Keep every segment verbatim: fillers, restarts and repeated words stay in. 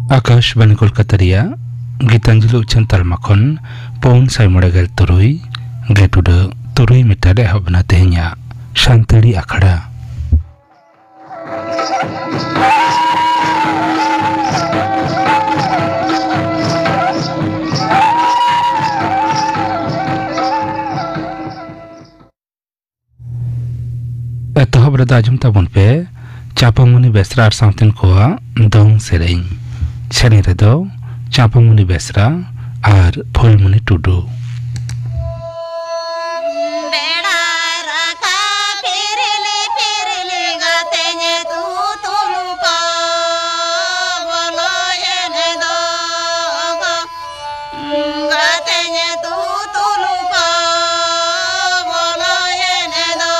ᱟᱠᱟᱥᱵᱟᱱᱤ ᱠᱳᱞᱠᱟᱛᱟ ᱨᱮᱭᱟᱜ ᱜᱤᱛᱟᱧᱡᱚᱞᱤ ᱩᱪᱷᱟᱹᱱ ᱛᱟᱞᱢᱟ ᱠᱷᱚᱱ ᱯᱩᱱ ᱥᱟᱭ ᱢᱚᱬᱮ ᱜᱮᱞ ᱛᱩᱨᱩᱭ ᱜᱮᱴ ᱩᱰᱟᱹᱜ ᱛᱩᱨᱩᱭ ᱢᱤᱴᱟᱨ ᱨᱮ ᱮᱦᱚᱵ ᱮᱱᱟ ᱛᱮᱦᱮᱧᱟᱜ ᱥᱟᱱᱛᱟᱲᱤ ᱟᱠᱷᱲᱟ᱾ ᱮᱛᱚᱦᱚᱵ ᱨᱮᱫᱚ ᱟᱸᱡᱚᱢ ᱛᱟᱵᱚᱱ ᱯᱮ ᱪᱟᱯᱟᱢᱩᱱᱤ ᱵᱮᱥᱨᱟ ᱟᱨ ᱥᱟᱶᱛᱮᱱ ᱠᱚᱣᱟᱜ ᱫᱚᱝ ᱥᱮᱨᱮᱧ᱾ ᱥᱮᱨᱮᱧ ᱨᱮᱫᱚ ᱪᱟᱯᱟᱢᱩᱱᱤ ᱵᱮᱥᱨᱟ ᱟᱨ ᱯᱷᱩᱞᱢᱩᱱᱤ ᱴᱩᱰᱩ᱾ ᱵᱮᱲᱟ ᱨᱟᱠᱟᱵ ᱯᱷᱤᱨᱞᱤ ᱯᱷᱤᱨᱞᱤ ᱜᱟᱛᱮᱧ ᱛᱩᱛᱩᱞ ᱠᱚ ᱵᱚᱞᱚᱭᱮᱱ ᱫᱚ᱾ ᱜᱟᱛᱮᱧ ᱛᱩᱛᱩᱞ ᱠᱚ ᱵᱚᱞᱚᱭᱮᱱ ᱫᱚ᱾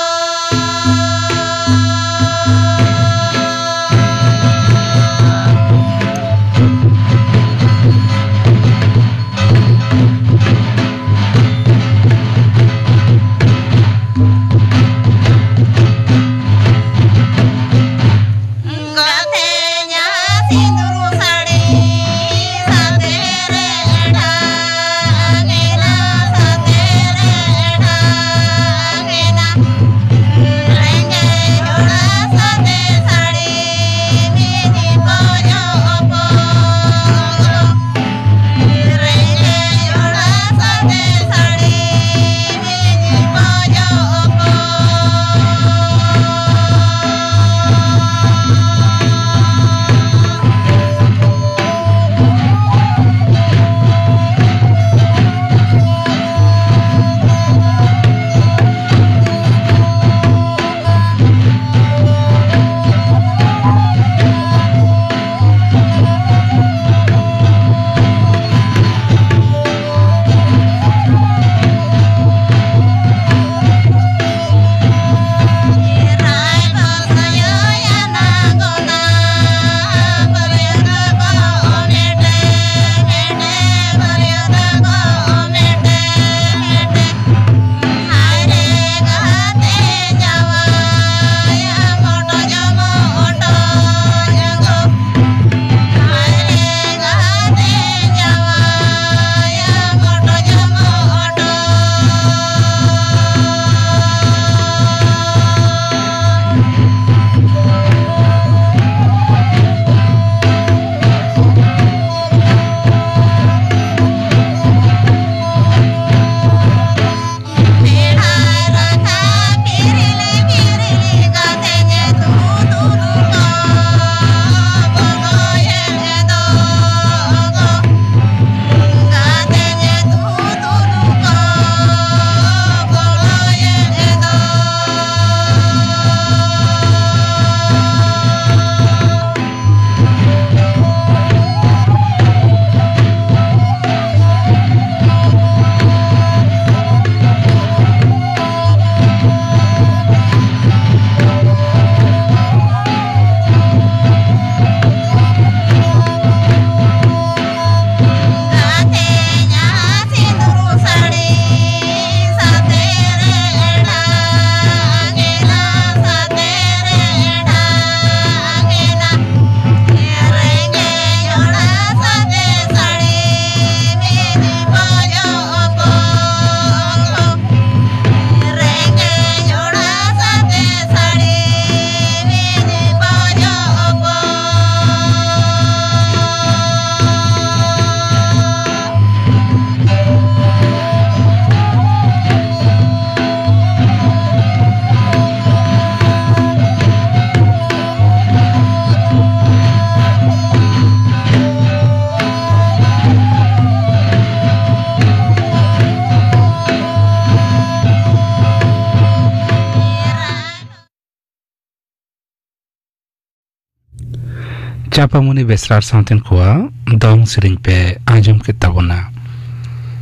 ᱪᱟᱯᱟᱢᱩᱱᱤ ᱵᱮᱥᱨᱟ ᱟᱨ ᱥᱟᱶᱛᱮᱱ ᱠᱚᱣᱟᱜ ᱫᱚᱝ ᱥᱮᱨᱮᱧ ᱯᱮ ᱟᱸᱡᱚᱢ ᱠᱮᱫ ᱛᱟᱵᱚᱱᱟ᱾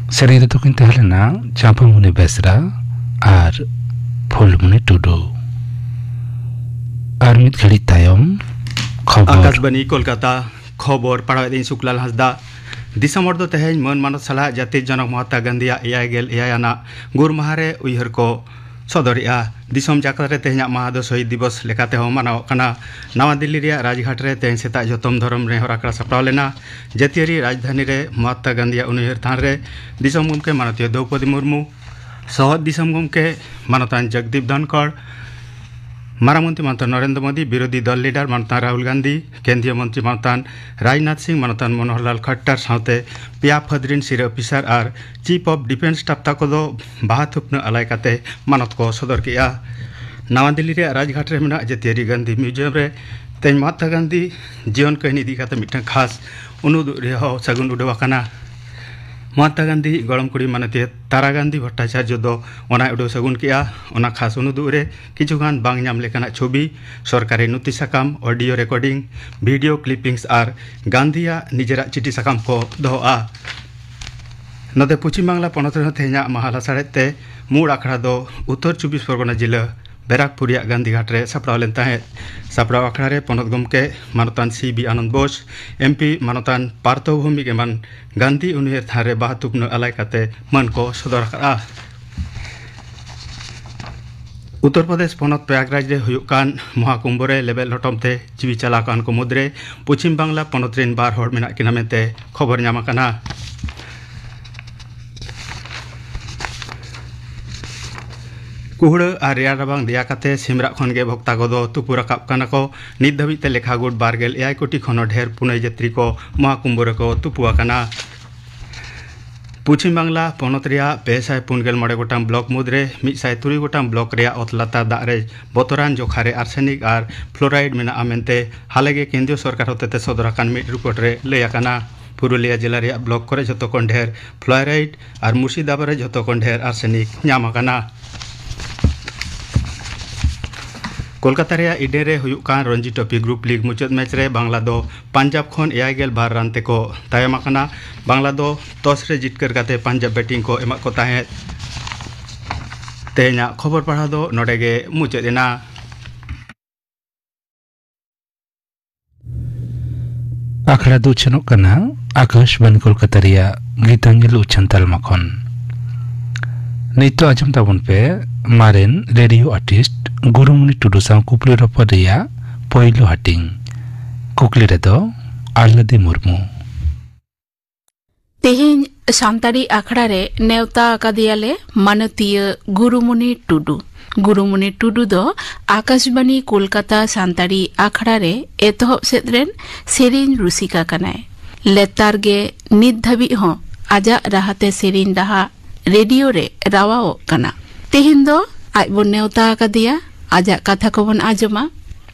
ᱥᱮᱨᱮᱧ ᱨᱮᱫᱚ ᱠᱤᱱ ᱛᱟᱦᱮᱸ ᱞᱮᱱᱟ ᱪᱟᱯᱟᱢᱩᱱᱤ ᱵᱮᱥᱨᱟ ᱟᱨ ᱯᱷᱩᱞᱢᱩᱱᱤ ᱴᱩᱰᱩ᱾ ᱟᱨ ᱢᱤᱫ ᱜᱷᱟᱹᱲᱤᱡ ᱛᱟᱭᱚᱢ ᱠᱷᱚᱵᱚᱨ᱾ ᱟᱠᱟᱥᱵᱟᱱᱤ ᱠᱳᱞᱠᱟᱛᱟ, ᱠᱷᱚᱵᱚᱨ ᱯᱟᱲᱦᱟᱣᱮᱫᱟᱹᱧ ᱥᱩᱠᱞᱟᱞ ᱦᱟᱸᱥᱫᱟ᱾ ᱫᱤᱥᱚᱢ ᱦᱚᱲ ᱫᱚ ᱛᱮᱦᱮᱧ ᱢᱟᱹᱱ ᱢᱟᱱᱚᱛ ᱥᱟᱞᱟᱜ ᱡᱟᱹᱛᱤ ᱡᱚᱱᱚᱠ ᱢᱚᱦᱟᱛᱢᱟ ᱜᱟᱱᱫᱷᱤᱭᱟᱜ ᱮᱭᱟᱭ ᱜᱮᱞ ᱮᱭᱟᱭ ᱟᱱᱟᱜ ᱜᱩᱨ ᱢᱟᱦᱟ ᱨᱮ ᱩᱭᱦᱟᱹᱨ ᱠᱚ ᱥᱚᱫᱚᱨᱮᱜᱼᱟ᱾ ᱫᱤᱥᱚᱢ ᱡᱟᱠᱟᱛ ᱨᱮ ᱛᱮᱦᱮᱧᱟᱜ ᱢᱟᱦᱟ ᱫᱚ ᱥᱚᱦᱤᱫ ᱫᱤᱵᱚᱥ ᱞᱮᱠᱟᱛᱮ ᱦᱚᱸ ᱢᱟᱱᱟᱣᱚᱜ ᱠᱟᱱᱟ᱾ ᱱᱟᱣᱟ ᱫᱤᱞᱞᱤ ᱨᱮᱭᱟᱜ ᱨᱟᱡᱽᱜᱷᱟᱴ ᱨᱮ ᱛᱮᱦᱮᱧ ᱥᱮᱛᱟᱜ ᱡᱚᱛᱚᱢ ᱫᱷᱚᱨᱚᱢ ᱱᱮᱦᱚᱨ ᱟᱠᱷᱲᱟ ᱥᱟᱯᱲᱟᱣ ᱞᱮᱱᱟ᱾ ᱡᱟᱹᱛᱤᱭᱟᱹᱨᱤ ᱨᱟᱡᱽᱫᱷᱟᱱᱤ ᱨᱮ ᱢᱚᱦᱟᱛᱢᱟ ᱜᱟᱱᱫᱷᱤᱭᱟᱜ ᱩᱱᱩᱭᱦᱟᱹᱨ ᱛᱷᱟᱱ ᱨᱮ ᱫᱤᱥᱚᱢ ᱜᱚᱢᱠᱮ ᱢᱟᱱᱚᱛᱤᱭᱟᱹ ᱫᱨᱚᱣᱯᱚᱫᱤ ᱢᱩᱨᱢᱩ, ᱥᱚᱦᱚᱫ ᱫᱤᱥᱚᱢ ᱜᱚᱢᱠᱮ ᱢᱟᱱᱚᱛᱟᱱ ᱡᱚᱜᱽᱫᱤᱯ ᱫᱷᱚᱱᱠᱚᱲ, ᱢᱟᱨᱟᱝ ᱢᱚᱱᱛᱨᱤ ᱢᱟᱱᱚᱛᱟᱱ ᱱᱚᱨᱮᱱᱫᱨᱚ ᱢᱳᱫᱤ, ᱵᱤᱨᱳᱫᱷᱤ ᱫᱚᱞ ᱞᱤᱰᱟᱨ ᱢᱟᱱᱚᱛᱟᱱ ᱨᱟᱦᱩᱞ ᱜᱟᱱᱫᱷᱤ, ᱠᱮᱱᱫᱨᱤᱭᱚ ᱢᱚᱱᱛᱨᱤ ᱢᱟᱱᱚᱛᱟᱱ ᱨᱟᱡᱽᱱᱟᱛᱷ ᱥᱤᱝ, ᱢᱟᱱᱚᱛᱟᱱ ᱢᱚᱱᱳᱦᱚᱨ ᱞᱟᱞ ᱠᱷᱚᱴᱴᱟᱨ ᱥᱟᱶᱛᱮ ᱯᱮᱭᱟ ᱯᱷᱟᱹᱫᱽ ᱨᱤᱱ ᱥᱤᱨᱟᱹ ᱚᱯᱷᱤᱥᱟᱨ ᱟᱨ ᱪᱤᱯ ᱚᱯᱷ ᱰᱤᱯᱷᱮᱱᱥ ᱥᱴᱟᱯ ᱛᱟᱠᱚ ᱫᱚ ᱵᱟᱦᱟ ᱛᱷᱩᱯᱱᱟᱹ ᱟᱞᱟᱭ ᱠᱟᱛᱮ ᱢᱟᱱᱚᱛ ᱠᱚ ᱥᱚᱫᱚᱨ ᱠᱮᱜᱼᱟ᱾ ᱱᱟᱣᱟ ᱫᱤᱞᱞᱤ ᱨᱮᱭᱟᱜ ᱨᱟᱡᱽᱜᱷᱟᱴ ᱨᱮ ᱢᱮᱱᱟᱜ ᱡᱟᱹᱛᱤᱭᱟᱹᱨᱤ ᱜᱟᱱᱫᱷᱤ ᱢᱤᱣᱡᱤᱭᱟᱢ ᱨᱮ ᱛᱮᱦᱮᱧ ᱢᱚᱦᱟᱛᱢᱟ ᱜᱟᱱᱫᱷᱤ ᱡᱤᱭᱚᱱ ᱠᱟᱹᱦᱱᱤ ᱤᱫᱤ ᱠᱟᱛᱮ ᱢᱤᱫᱴᱟᱝ ᱠᱷᱟᱥ ᱩᱱᱩᱫᱩᱜ ᱨᱮᱭᱟᱜ ᱦᱚᱸ ᱥᱟᱹᱜᱩᱱ ᱩᱰᱟᱹᱣ ᱟᱠᱟᱱᱟ᱾ ᱢᱚᱦᱟᱛᱢᱟ ᱜᱟᱱᱫᱷᱤ ᱜᱚᱲᱚᱢ ᱠᱩᱲᱤ ᱢᱟᱱᱚᱛᱤᱭᱟᱹ ᱛᱟᱨᱟ ᱜᱟᱱᱫᱷᱤ ᱵᱷᱚᱴᱴᱟᱪᱟᱨᱡᱚ ᱫᱚ ᱚᱱᱟᱭ ᱩᱰᱟᱹᱣ ᱥᱟᱹᱜᱩᱱ ᱠᱮᱜᱼᱟ᱾ ᱚᱱᱟ ᱠᱷᱟᱥ ᱩᱱᱩᱫᱩᱜ ᱨᱮ ᱠᱤᱪᱷᱩ ᱜᱟᱱ ᱵᱟᱝ ᱧᱟᱢ ᱞᱮᱠᱟᱱᱟᱜ ᱪᱷᱚᱵᱤ, ᱥᱚᱨᱠᱟᱨᱤ ᱱᱚᱛᱷᱤ ᱥᱟᱠᱟᱢ, ᱚᱰᱤᱭᱳ ᱨᱮᱠᱚᱨᱰᱤᱝ, ᱵᱷᱤᱰᱤᱭᱳ ᱠᱞᱤᱯᱤᱝᱥ ᱟᱨ ᱜᱟᱱᱫᱷᱤᱭᱟᱜ ᱱᱤᱡᱮᱨᱟᱜ ᱪᱤᱴᱷᱤ ᱥᱟᱠᱟᱢ ᱠᱚ ᱫᱚᱦᱚᱜᱼᱟ᱾ ᱱᱚᱛᱮ ᱯᱚᱪᱷᱤᱢ ᱵᱟᱝᱞᱟ ᱯᱚᱱᱚᱛ ᱨᱮᱦᱚᱸ ᱛᱮᱦᱮᱧᱟᱜ ᱢᱟᱦᱟ ᱞᱟᱥᱟᱲᱦᱮᱫ ᱛᱮ ᱢᱩᱬ ᱟᱠᱷᱲᱟ ᱫᱚ ᱩᱛᱛᱚᱨ ᱪᱚᱵᱵᱤᱥ ᱯᱚᱨᱜᱚᱱᱟ ᱡᱤᱞᱟᱹ ᱵᱮᱨᱟᱠᱯᱩᱨ ᱨᱮᱭᱟᱜ ᱜᱟᱱᱫᱷᱤ ᱜᱷᱟᱴ ᱨᱮ ᱥᱟᱯᱲᱟᱣ ᱞᱮᱱ ᱛᱟᱦᱮᱸᱫ᱾ ᱥᱟᱯᱲᱟᱣ ᱟᱠᱷᱲᱟ ᱨᱮ ᱯᱚᱱᱚᱛ ᱜᱚᱢᱠᱮ ᱢᱟᱱᱚᱛᱟᱱ C B Anand Bose, M P ᱢᱟᱱᱚᱛᱟᱱ ᱯᱟᱨᱛᱷᱚ ᱵᱷᱳᱣᱢᱤᱠ ᱮᱢᱟᱱ ᱜᱟᱱᱫᱷᱤ ᱩᱱᱩᱭᱦᱟᱹᱨ ᱛᱷᱟᱱ ᱨᱮ ᱵᱟᱦᱟ ᱛᱷᱩᱯᱱᱟᱹ ᱟᱞᱟᱭ ᱠᱟᱛᱮ ᱢᱟᱹᱱ ᱠᱚ ᱥᱚᱫᱚᱨ ᱟᱠᱟᱫᱼᱟ᱾ ᱩᱛᱛᱚᱨ ᱯᱨᱚᱫᱮᱥ ᱯᱚᱱᱚᱛ ᱯᱨᱚᱭᱟᱜᱽᱨᱟᱡᱽ ᱨᱮ ᱦᱩᱭᱩᱜ ᱠᱟᱱ ᱢᱚᱦᱟᱠᱩᱢᱵᱷᱚ ᱨᱮ ᱞᱮᱵᱮᱫ ᱞᱚᱴᱚᱢ ᱛᱮ ᱡᱤᱣᱤ ᱪᱟᱞᱟᱣ ᱟᱠᱟᱱ ᱠᱚ ᱢᱩᱫᱽᱨᱮ ᱯᱚᱪᱷᱤᱢ ᱵᱟᱝᱞᱟ ᱯᱚᱱᱚᱛ ᱨᱮᱱ ᱵᱟᱨ ᱦᱚᱲ ᱢᱮᱱᱟᱜ ᱠᱤᱱᱟ ᱢᱮᱱᱛᱮ ᱠᱷᱚᱵᱚᱨ ᱧᱟᱢ ᱟᱠᱟᱱᱟ᱾ ᱠᱩᱦᱲᱟᱹ ᱟᱨ ᱨᱮᱭᱟᱲ ᱨᱟᱵᱟᱝ ᱫᱮᱭᱟ ᱠᱟᱛᱮ ᱥᱤᱢᱨᱟᱜ ᱠᱷᱚᱱ ᱜᱮ ᱵᱷᱚᱠᱛᱟ ᱠᱚᱫᱚ ᱛᱩᱯᱩ ᱨᱟᱠᱟᱵ ᱠᱟᱱᱟ ᱠᱚ᱾ ᱱᱤᱛ ᱫᱷᱟᱹᱵᱤᱡ ᱛᱮ ᱞᱮᱠᱷᱟ ᱜᱩᱴ ᱵᱟᱨ ᱜᱮᱞ ᱮᱭᱟᱭ ᱠᱳᱴᱤ ᱠᱷᱚᱱ ᱦᱚᱸ ᱰᱷᱮᱨ ᱯᱩᱱᱟᱹᱭ ᱡᱟᱹᱛᱨᱤ ᱠᱚ ᱢᱚᱦᱟᱠᱩᱢᱵᱷᱚ ᱨᱮᱠᱚ ᱛᱩᱯᱩ ᱟᱠᱟᱱᱟ᱾ ᱯᱚᱪᱷᱤᱢ ᱵᱟᱝᱞᱟ ᱯᱚᱱᱚᱛ ᱨᱮᱭᱟᱜ ᱯᱮ ᱥᱟᱭ ᱯᱩᱱ ᱜᱮᱞ ᱢᱚᱬᱮ ᱜᱚᱴᱟᱝ ᱵᱞᱚᱠ ᱢᱩᱫᱽᱨᱮ ᱢᱤᱫ ᱥᱟᱭ ᱛᱩᱨᱩᱭ ᱜᱚᱴᱟᱝ ᱵᱞᱚᱠ ᱨᱮᱭᱟᱜ ᱚᱛ ᱞᱟᱛᱟᱨ ᱫᱟᱜ ᱨᱮ ᱵᱚᱛᱚᱨᱟᱱ ᱡᱚᱠᱷᱟ ᱨᱮ ᱟᱨᱥᱮᱱᱤᱠ ᱟᱨ ᱯᱷᱞᱳᱨᱟᱭᱤᱰ ᱢᱮᱱᱟᱜᱼᱟ ᱢᱮᱱᱛᱮ ᱦᱟᱞᱮ ᱜᱮ ᱠᱮᱱᱫᱨᱤᱭᱚ ᱥᱚᱨᱠᱟᱨ ᱦᱚᱛᱮᱛᱮ ᱥᱚᱫᱚᱨ ᱟᱠᱟᱱ ᱢᱤᱫ ᱨᱤᱯᱳᱨᱴ ᱨᱮ ᱞᱟᱹᱭ ᱟᱠᱟᱱᱟ᱾ ᱯᱩᱨᱩᱞᱤᱭᱟᱹ ᱡᱮᱞᱟ ᱨᱮᱭᱟᱜ ᱵᱞᱚᱠ ᱠᱚᱨᱮ ᱡᱷᱚᱛᱚ ᱠᱷᱚᱱ ᱰᱷᱮᱨ ᱯᱷᱞᱳᱨᱟᱭᱤᱰ ᱟᱨ ᱢᱩᱨᱥᱤᱫᱟᱵᱟᱫᱽ ᱨᱮ ᱡᱷᱚᱛᱚ ᱠᱷᱚᱱ ᱰᱷᱮᱨ ᱟᱨᱥᱮᱱᱤᱠ ᱧᱟᱢ ᱟᱠᱟᱱᱟ᱾ ᱠᱳᱞᱠᱟᱛᱟ ᱨᱮᱭᱟᱜ ᱤᱰᱮᱱ ᱨᱮ ᱦᱩᱭᱩᱜ ᱠᱟᱱ ᱨᱚᱧᱡᱤ ᱴᱨᱚᱯᱷᱤ ᱜᱨᱩᱯ ᱞᱤᱜᱽ ᱢᱩᱪᱟᱹᱫ ᱢᱮᱪ ᱨᱮ ᱵᱟᱝᱞᱟ ᱫᱚ ᱯᱟᱧᱡᱟᱵᱽ ᱠᱷᱚᱱ ᱮᱭᱟᱭ ᱜᱮᱞ ᱵᱟᱨ ᱨᱟᱱ ᱛᱮᱠᱚ ᱛᱟᱭᱚᱢ ᱟᱠᱟᱱᱟ᱾ ᱵᱟᱝᱞᱟ ᱫᱚ ᱴᱚᱥ ᱨᱮ ᱡᱤᱛᱠᱟᱹᱨ ᱠᱟᱛᱮ ᱯᱟᱧᱡᱟᱵᱽ ᱵᱮᱴᱤᱝ ᱠᱚ ᱮᱢᱟᱫ ᱠᱚ ᱛᱟᱦᱮᱸᱫ᱾ ᱛᱮᱦᱮᱧᱟᱜ ᱠᱷᱚᱵᱚᱨ ᱯᱟᱲᱦᱟᱣ ᱫᱚ ᱱᱚᱰᱮ ᱜᱮ ᱢᱩᱪᱟᱹᱫ ᱮᱱᱟ᱾ ᱟᱠᱷᱲᱟ ᱫᱚ ᱩᱪᱷᱟᱹᱱᱚᱜ ᱠᱟᱱᱟ ᱟᱠᱟᱥᱵᱟᱱᱤ ᱠᱳᱞᱠᱟᱛᱟ ᱨᱮᱭᱟᱜ ᱜᱤᱛᱟᱧᱡᱚᱞᱤ ᱩᱪᱷᱟᱹᱱ ᱛᱟᱞᱢᱟ ᱠᱷᱚᱱ᱾ ᱱᱤᱛᱚᱜ ᱟᱸᱡᱚᱢ ᱛᱟᱵᱚᱱ ᱯᱮ ᱢᱟᱨᱮᱱ ᱨᱮᱰᱤᱭᱳ ᱟᱨᱴᱤᱥᱴ ᱜᱩᱨᱩᱢᱩᱱᱤ ᱴᱩᱰᱩ ᱥᱟᱶ ᱠᱩᱠᱞᱤ ᱨᱚᱯᱚᱲ ᱨᱮᱭᱟᱜ ᱯᱳᱭᱞᱳ ᱦᱟᱹᱴᱤᱧ᱾ ᱠᱩᱠᱞᱤ ᱨᱮᱫᱚ ᱟᱞᱞᱟᱫᱤ ᱢᱩᱨᱢᱩ᱾ ᱛᱮᱦᱮᱧ ᱥᱟᱱᱛᱟᱲᱤ ᱟᱠᱷᱲᱟ ᱨᱮ ᱱᱮᱣᱛᱟ ᱟᱠᱟᱫᱮᱭᱟᱞᱮ ᱢᱟᱱᱚᱛᱤᱭᱟᱹ ᱜᱩᱨᱩᱢᱩᱱᱤ ᱴᱩᱰᱩ᱾ ᱜᱩᱨᱩᱢᱩᱱᱤ ᱴᱩᱰᱩ ᱫᱚ ᱟᱠᱟᱥᱵᱟᱱᱤ ᱠᱳᱞᱠᱟᱛᱟ ᱥᱟᱱᱛᱟᱲᱤ ᱟᱠᱷᱲᱟ ᱨᱮ ᱮᱛᱚᱦᱚᱵ ᱥᱮᱫ ᱨᱮᱱ ᱥᱮᱨᱮᱧ ᱨᱩᱥᱤᱠᱟ ᱠᱟᱱᱟᱭ᱾ ᱞᱮᱛᱟᱲ ᱜᱮ ᱱᱤᱛ ᱫᱷᱟᱹᱵᱤᱡ ᱦᱚᱸ ᱟᱡᱟᱜ ᱨᱟᱦᱟᱛᱮ ᱥᱮᱨᱮᱧ ᱨᱟᱦᱟ ᱨᱮᱰᱤᱭᱳ ᱨᱮ ᱨᱟᱣᱟᱣᱚᱜ ᱠᱟᱱᱟ᱾ ᱛᱮᱦᱮᱧ ᱫᱚ ᱟᱡ ᱵᱚᱱ ᱱᱮᱣᱛᱟ ᱟᱠᱟᱫᱮᱭᱟ, ᱟᱡᱟᱜ ᱠᱟᱛᱷᱟ ᱠᱚᱵᱚᱱ ᱟᱸᱡᱚᱢᱟ᱾